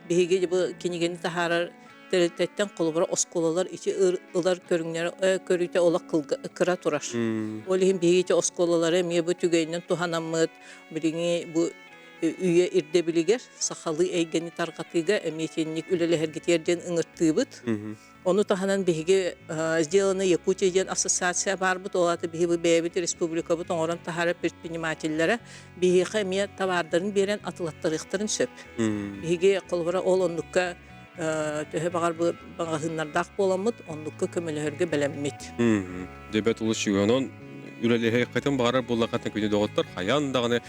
биһиги бу кинигэни таһаарар тэрилтэттэн холобура оскуолалар ити ылар көрүҥнэрэ көрүүтэ олох кыра турар. Ол иһин биһиги ити оскуолалары эмиэ бу түгэнинэн туһанаммыт билиҥҥи бу үйэ ирдэбилигэр сахалыы эйгэни тарҕатыыга эмиэ итинник үлэлэһэргитигэр диэн ыҥыртыыбыт. Ону таһынан биһиги «Сделано Якутия» диэн ассоциация баарбыт, ол аата биһиги бэйэбит республикабыт оҥорон таһаарар предпринимателлэрэ биһиэхэ эмиэ табаардарын биэрэн атылаттарыахтарын сөп. Биһиги холобура ол оннукка төһө баҕар маҕаһыыннардаах буоламмыт, оннукка көмөлөһөргө бэлэммит. Дебет улус онон үлэлэһиэххитин баҕарар буоллаххытына күнү доҕоттор хайаан даҕаны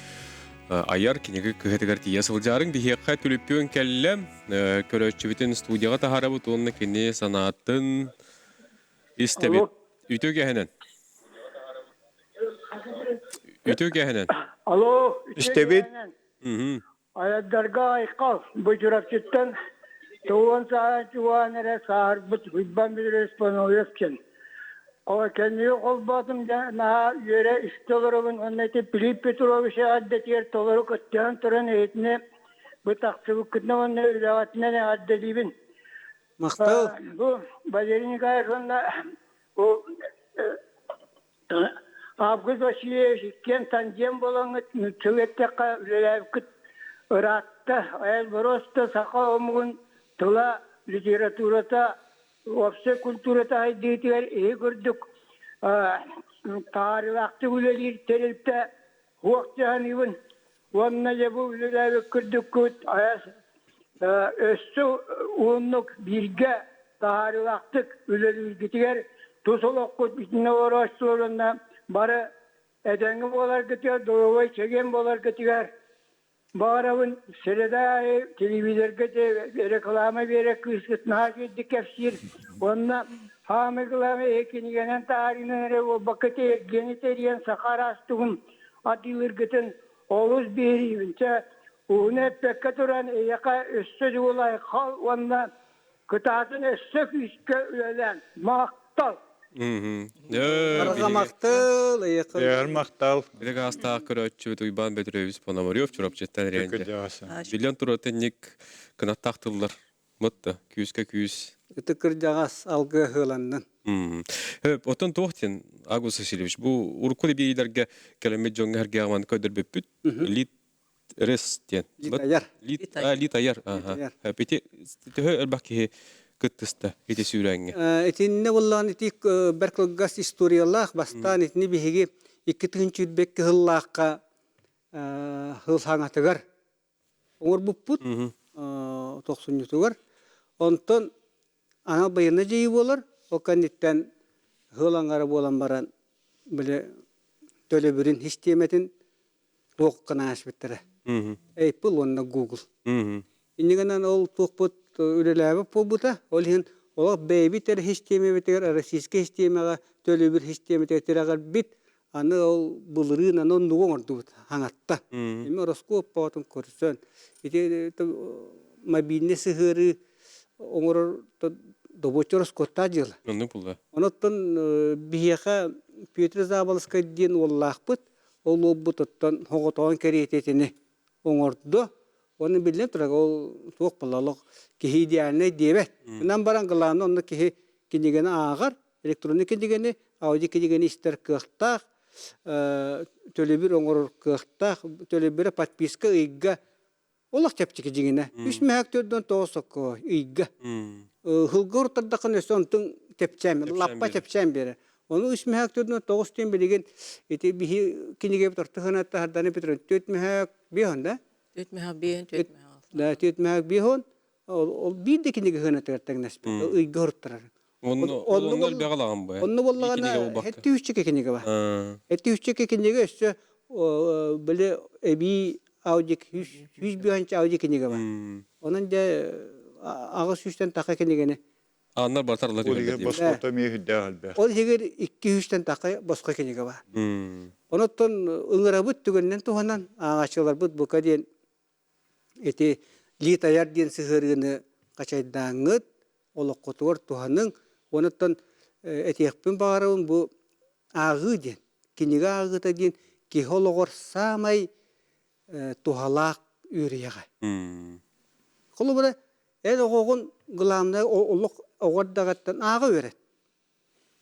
айар кинигэ кыһатыгар тиийэ сылдьаарыҥ биһиэхэ түлүппүөн кэллэ көрөөччүбүтүн студияҕа таһаарабыт уонна кини санаатын истэбит үтүө кэһэнэн үтүө кэһэнэн Алло, Истэбит. Айдарга айхал, бу Чурапчыттан тугун сааһын чугаан эрэ сааһырбыт Уйбаан Петрович Пономарев диэн. Кэнниги холбоотум дьэ наһаа үөрэ истэ олоробун уонна ити Пилип Петрович эҕэрдэтигэр толору кыттыһан туран эһитини бу тахсыбыккытынан уонна үлэҕитинэн эҕэрдэлиибин. Махтал. Бу Валерий Николаевич уонна бу Август Васильевич иккиэн тандем буолаҥҥыт нууччалыы эттэххэ үлэлээбиккит ыраатта. Элброс да саха омугун тыла, литературата, уопсай культурата сайдыытыгар иһи курдук таарылаахтык үлэлиир тэрилтэ суох дьаһаныыбын. Уонна дьэ бу үлэлээбит курдуккут өссө уһуннук бииргэ таһаарыылаахтык үлэлииргитигэр тус олоххут итиннэ олорооччулар уонна бары этэҥҥэ буоларгытыгар, доруобай чэгиэн буоларгытыгар баҕарабын. Среда аайы телевизорга реклама биэрэр кыыскыт наһаа үчүгэйдик кэпсиир уонна саамай главное кинигэнэн таһаарыынан эрэ буолбакка эргиэни тэрийэн саха араас тугун атыылыыргытын олус биһириибин. Чэ, уһуну эппэккэ туран, эйиэхэ өссө дьулай хал уонна кытаатын өссө күүскэ үлэлээн. Махтал! Барҕа махтал, эйиэхэ. Эйиэхэ махтал. Билиг аастаах көрөөччүбүт Уйбаан Петрович Пономарев Чурапчыттан ирээнде. Биллэн турар тэнник кынаттаах тыллар. Мытта, күүскэ күүс. Ытык кырдьаҕас алгыа ыһыаланнын. Оттон туох диэн, Агус Васильевич, бу урукку либиилэргэ кэлэммит дьоҥҥо эргээҕиман көрдөрбүппүт. Лит рес диэн. Лит айар. Лит лит айар. Ити төһө элбэх киһи кыттыста ити сүүрээҥҥэ? Итиннэ буоллаҕына ити бэрт кылгас историялаах бастаан итини биһиги 2021 сыллаахха сыл саҥатыгар оҥорбуппут тохсунньутугар. Онтон анал байыаннай дьайыы буолар, ол кэнниттэн ыал аҥара буолан баран били төлөбүрүн систиэмэтин туох гына ааспыттара. Apple уонна Google. Инньэ гынан ол туохпут үлэлээбит буолбута. Ол иһин олох бэйэбит эрэ систиэмэбитигэр российскай систиэмэҕэ төлөбүр систиэмэтигэр тирэҕирбит Аны ол былырыын аны оннугу оҥордубут хаҥатта. Эми ороскуоп боотун көрсөн ити мобильный сыһыарыы оҥорор добуоччу ороскуоттаах дьыала. Оннук буолла. Онон биһиэхэ Петр Заболоцкай диэн уоллаахпыт. Ол уолбут оттон хоҕотоҕун кэриэтэ итини оҥордо. Уонна биллэн турар, ол туох буолла олох киһи идеальнай диэбэт. Гынан баран главное онно киһи кинигэни ааҕар, электронный кинигэни, аудио кинигэни истэр кыахтаах, төлөбүр оҥорор кыахтаах, төлөбүрэ подписка ыйга олох чэпчэки дьиҥинэ. Үс мөһөөк төрдөн тоҕус сокко ыйга. Ыһылга урутардаххына өссө онтуҥ чэпчээн, лаппа чэпчээн биэрэр. Ону үс мөһөөк төрдүнэн тоҕус диэн билигин ити биһи кинигэбит орто сыанатта Сардана Петровна түөрт мөһөөк биэһон да? Түөрт мөһөөк биэһин, түөрт мөһөөк. Да, түөрт мөһөөк биэһон. Ол биир да кинигэ сыанатыгар тэҥнэспит. Ыйга хоруттарар. Онно онно элбэҕи ылаҕын бу. Онно буоллаҕына хэттэ үсчэкэ кинигэ бар. Хэттэ үсчэкэ кинигэ өссө били эбии аудик сүүс биэһинчэ аудио кинигэ бар. Онон дьэ аҕыс сүүстэн таха кинигэни Анна батарлар Ол иһигэр босхото эмиэ үрдээх элбэх. Ол иһигэр икки сүүстэн таха босхо кинигэ бар. Онуттан ыҥырабыт түгэнинэн туһанан ааҕааччыларбыт бука диэн Ити лиит айар диэн сыһыарыыны хачайдааҥҥыт, олоххутугар туһаныҥ. Онуттан этиэхпин баҕарабын бу ааҕыы диэн, кинигэ ааҕыыта диэн киһи олоҕор саамай туһалаах үөрүйэҕэ. Холобура, эн оҕоҕун главное олох оҕо эрдэҕиттэн ааҕа үөрэт.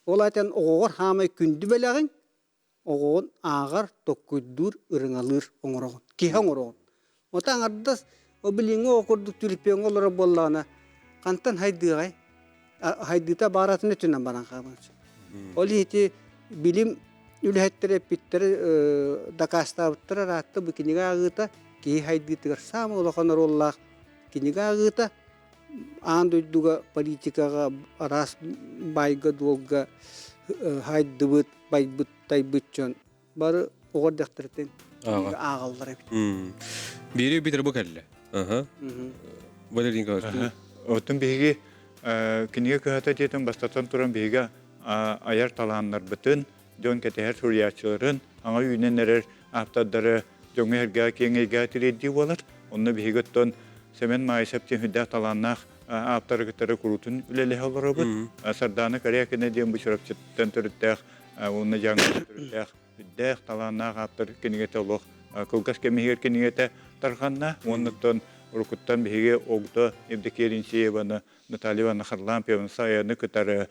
Ол аата эн оҕоҕор саамай күндү бэлэҕиҥ оҕоҕун ааҕар, токкуйдуур, ырыҥалыыр оҥороҕун, киһи оҥороҕун. Ото аҥардас ол билиҥҥи оҕо курдук түлүпүөҥҥэ олорор буоллаҕына, хантан хайдыаҕай? Хайдыыта бааратын өттүнэн баран хаалан сөп. Ол иһити билим үлэһиттэрэ эппиттэрэ дакаастаабыттара ыраатта бу кинигэ ааҕыыта киһи хайдыытыгар саамай улахан оруоллаах кинигэ ааҕыыта аан дойдуга политикаҕа араас баайга-дуолга хайдыбыт, байбыт, тайбыт дьон бары оҕо эрдэхтэриттэн ааҕаллар эбит. Биири битер бу кэллэ. Аха. Валерий Николаевич. Оттон биһиги кинигэ кыһата диэтин бастатан туран биһиги айар талааннарбытын, дьон кэтэһэр суруйааччыларын, аҥа үүнэн эрэр ааптардары дьоҥҥо-сэргэҕэ киэҥ эйгэҕэ тириэрдии буолар. Онно биһиги оттон Сэмэн Маайысап диэн сүрдээх талааннаах ааптары кытары куруутун үлэлэһэ олоробут. Сардаана Корякина диэн бу Чурапчыттан төрүттээх уонна Дьааҥыттан төрүттээх үрдээх талааннаах ааптар кинигэтэ олох кылгас кэм иһигэр кинигэтэ тарҕанна. Уонна оттон уруккуттан биһиги Огдо Евдокия Линсееваны, Наталья Ивановна Харлампьеваны, Саяны кытары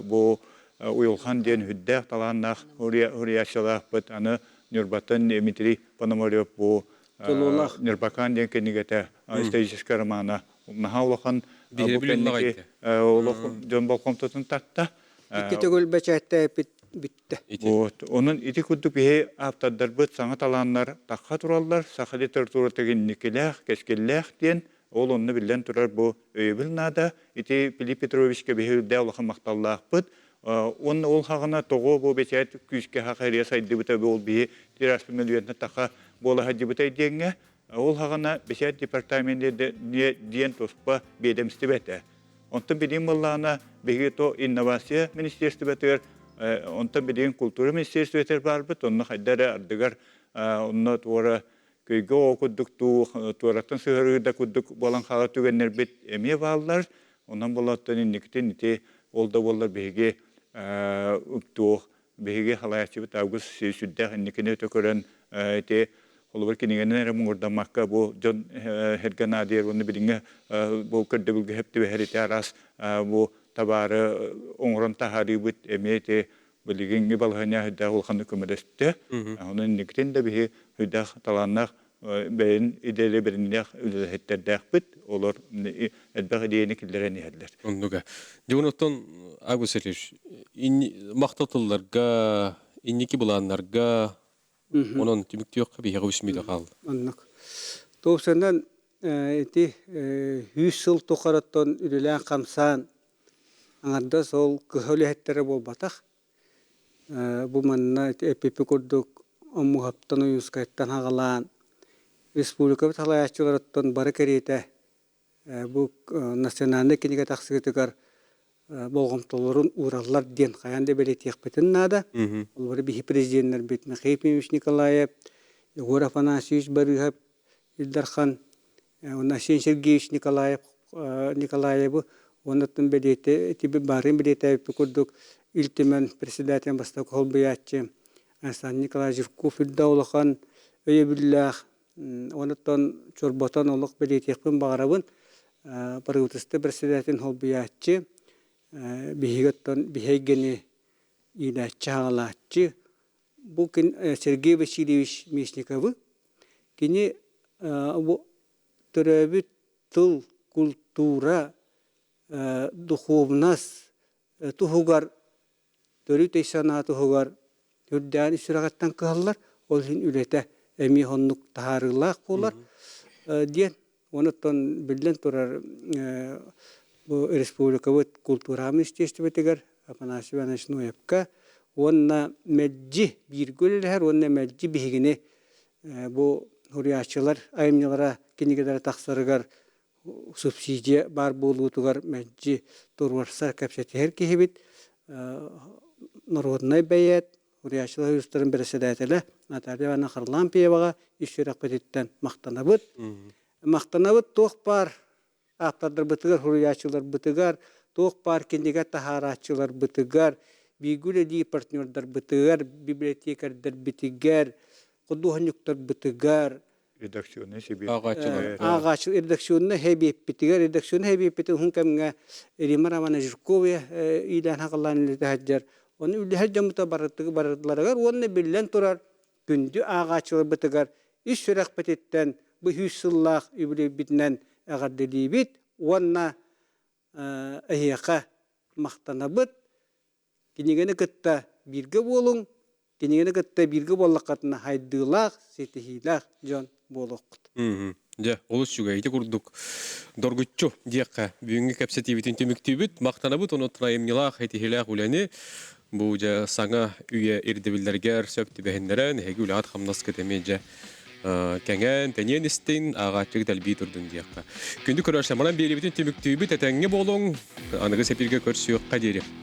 бу Уйулхан диэн үрдээх талааннаах уруйааччылаахпыт. Аны Ньурбаттан Дмитрий Пономарев бу Ньурбакаан диэн кинигэтэ историческай романа наһаа улахан бу кэнники олох дьон болҕомтотун тарта. Икки төгүл бэчээттээппит бүттэ. Вот. Онон ити курдук биһи ааптардарбыт саҥа талааннар тахха тураллар, саха литературата инникилээх, кэскиллээх диэн ол онно биллэн турар бу өйөбүл наада. Ити Филипп Петровичка биһи үрдээх улахан махталлаахпыт. Уонна ол хаҕына тоҕо бу бэчээт күүскэ хахарыйа сайдыбыта ол биһи тираспы мөлүйүөнтэн таха буола сылдьыбытай диэҥҥэ ол хаҕына бэчээт департамент диэн туспа биэдэмстибэ этэ. Онтон билигин буоллаҕына биһиги то инновация министерствотыгар онтон билигин култуура министерствотыгар баарбыт онно хайда эрэ ардыгар онно туора көйгө оҕо курдук дуу, туораттан сыһарыы да курдук буолан хаалар түгэннэрбит эмиэ бааллар. Онон буоллаттан инникитин ити ол да буоллар биһиги туох биһиги халаайаччыбыт Август сүрдээх инникини өтө көрөн ити холобур кинигэнэн эрэ муҥурдаммакка бу дьон эргэ наадыйар уонна билиҥҥи бу көрдөбүлгэ сөп түбэһэр ити араас бу табаары оҥорон таһаарыыбыт эмиэ ити билигиҥҥи балаһыанньа сүрдээх улаханнык көмөлөстө. Онон инникитин да биһи сүрдээх талааннаах бэйэн идэлэ бэриниилээх үлэһиттэрдээхпит. Олор элбэх идиэйэни киллэрэн иһэллэр. Оннуга. Дьон оттон Август Сергеевич, махтал тылларга, инники былааннарга онон түмүктүөххэ биһиэхэ үс мүнүүтэ хаалла. Оннук. Туопсанан ити 100 сыл тухарыттан үлэлээн-хамсаан Аҥардас ол кыһа үлэһиттэрэ буолбатах. Бу манна эппиппит курдук Омуһаптан, Ойуунскайтан аҕалаан республикабыт салайааччыларыттан бары кэриэтэ бу национальнай кинигэ тахсыытыгар болҕомтолорун уураллар диэн хайаан да бэлиэтиэхпитин наада. Олору биһи президеннэрбит Михаил Ефимович Николаев, Егор Афанасьевич Барыыһап, Ил Дархан уонна Арсен Сергеевич Николаев Николаевы уонна бэлиэтэ ити баарын бэлиэтээбиппит курдук Ил Түмэн председателин бастакы солбуйааччы Александр Николаевич Жирков үрдэ улахан өйөбүллээх онуттан чорботон олох бэлиэтиэхпин баҕарабын правительство председателин солбуйааччы биһиги оттон биһи эйгэни иилээччи-аҕалааччы бу Сергей Васильевич Местниковы Кини бу төрөөбүт тыл, култуура, духовность туһугар Төрүт өй-санаа туһугар үрдээн сүрэҕиттэн кыһаллар, ол иһин үлэтэ эмиэ оннук таһаарыылаах буолар диэн. Онуттан биллэн турар бу республикабыт култуураҕа министиэристибэтигэр Афанасий Иванович Ноевка уонна мэлдьи бииргэ үлэлэһэр уонна мэлдьи биһигини бу суруйааччылар айымньылара кинигэлэрэ тахсарыгар субсидия баар буолуутугар мэлдьи туруорсар, кэпсэтиһэр киһибит, норуодунай бэйээт, Суруйааччылар союзтарын бэрэссэдээтэлэ Наталья Ивановна Харлампьеваҕа ис сүрэхпититтэн махтанабыт. Махтанабыт туох баар ааптардарбытыгар, суруйааччыларбытыгар, туох баар кинигэ таһаарааччыларбытыгар, бииргэ үлэлиир партнердарбытыгар, библиотекардарбытыгар, худуоһунньуктарбытыгар, редакционнай сэбиэт ааҕааччылар ааҕааччы редакционнай сэбиэппитигэр редакционнай сэбиэппитин уһун кэмҥэ Рима Романовна Жиркова иилээн хаҕылаан үлэлэтэ сылдьар. Ону үлэһэр дьоммута барыларыгар уонна биллэн турар күндү ааҕааччыларбытыгар ис сүрэхпититтэн бу 100 сыллаах үбүлүөйбүтүнэн эҕэрдэлиибит уонна эһиэхэ махтанабыт. Кинигэни кытта бииргэ буолуҥ, кинигэни кытта бииргэ буоллаххытына хайдыылаах, ситиһиилээх дьон буолуоххут. Дьэ, олус үчүгэй. Ити курдук доргуччу диэххэ бүгүҥҥү кэпсэтиибитин түмүктүүбүт. Махтанабыт онон айымньылаах, этиһилээх үлэни бу дьэ саҥа үйэ ирдэбиллэригэр сөп түбэһиннэрэн, эһиги үлэҕит-хамнаскыт эмиэ дьэ кэҥээн, тэниэн истин, ааҕааччыгыт элбии турдун диэххэ. Күндү көрөөччүлэр, манан биэриибитин түмүктүүбүт, этэҥҥэ буолуҥ, аныгы сэпииргэ көрсүөххэ диэри.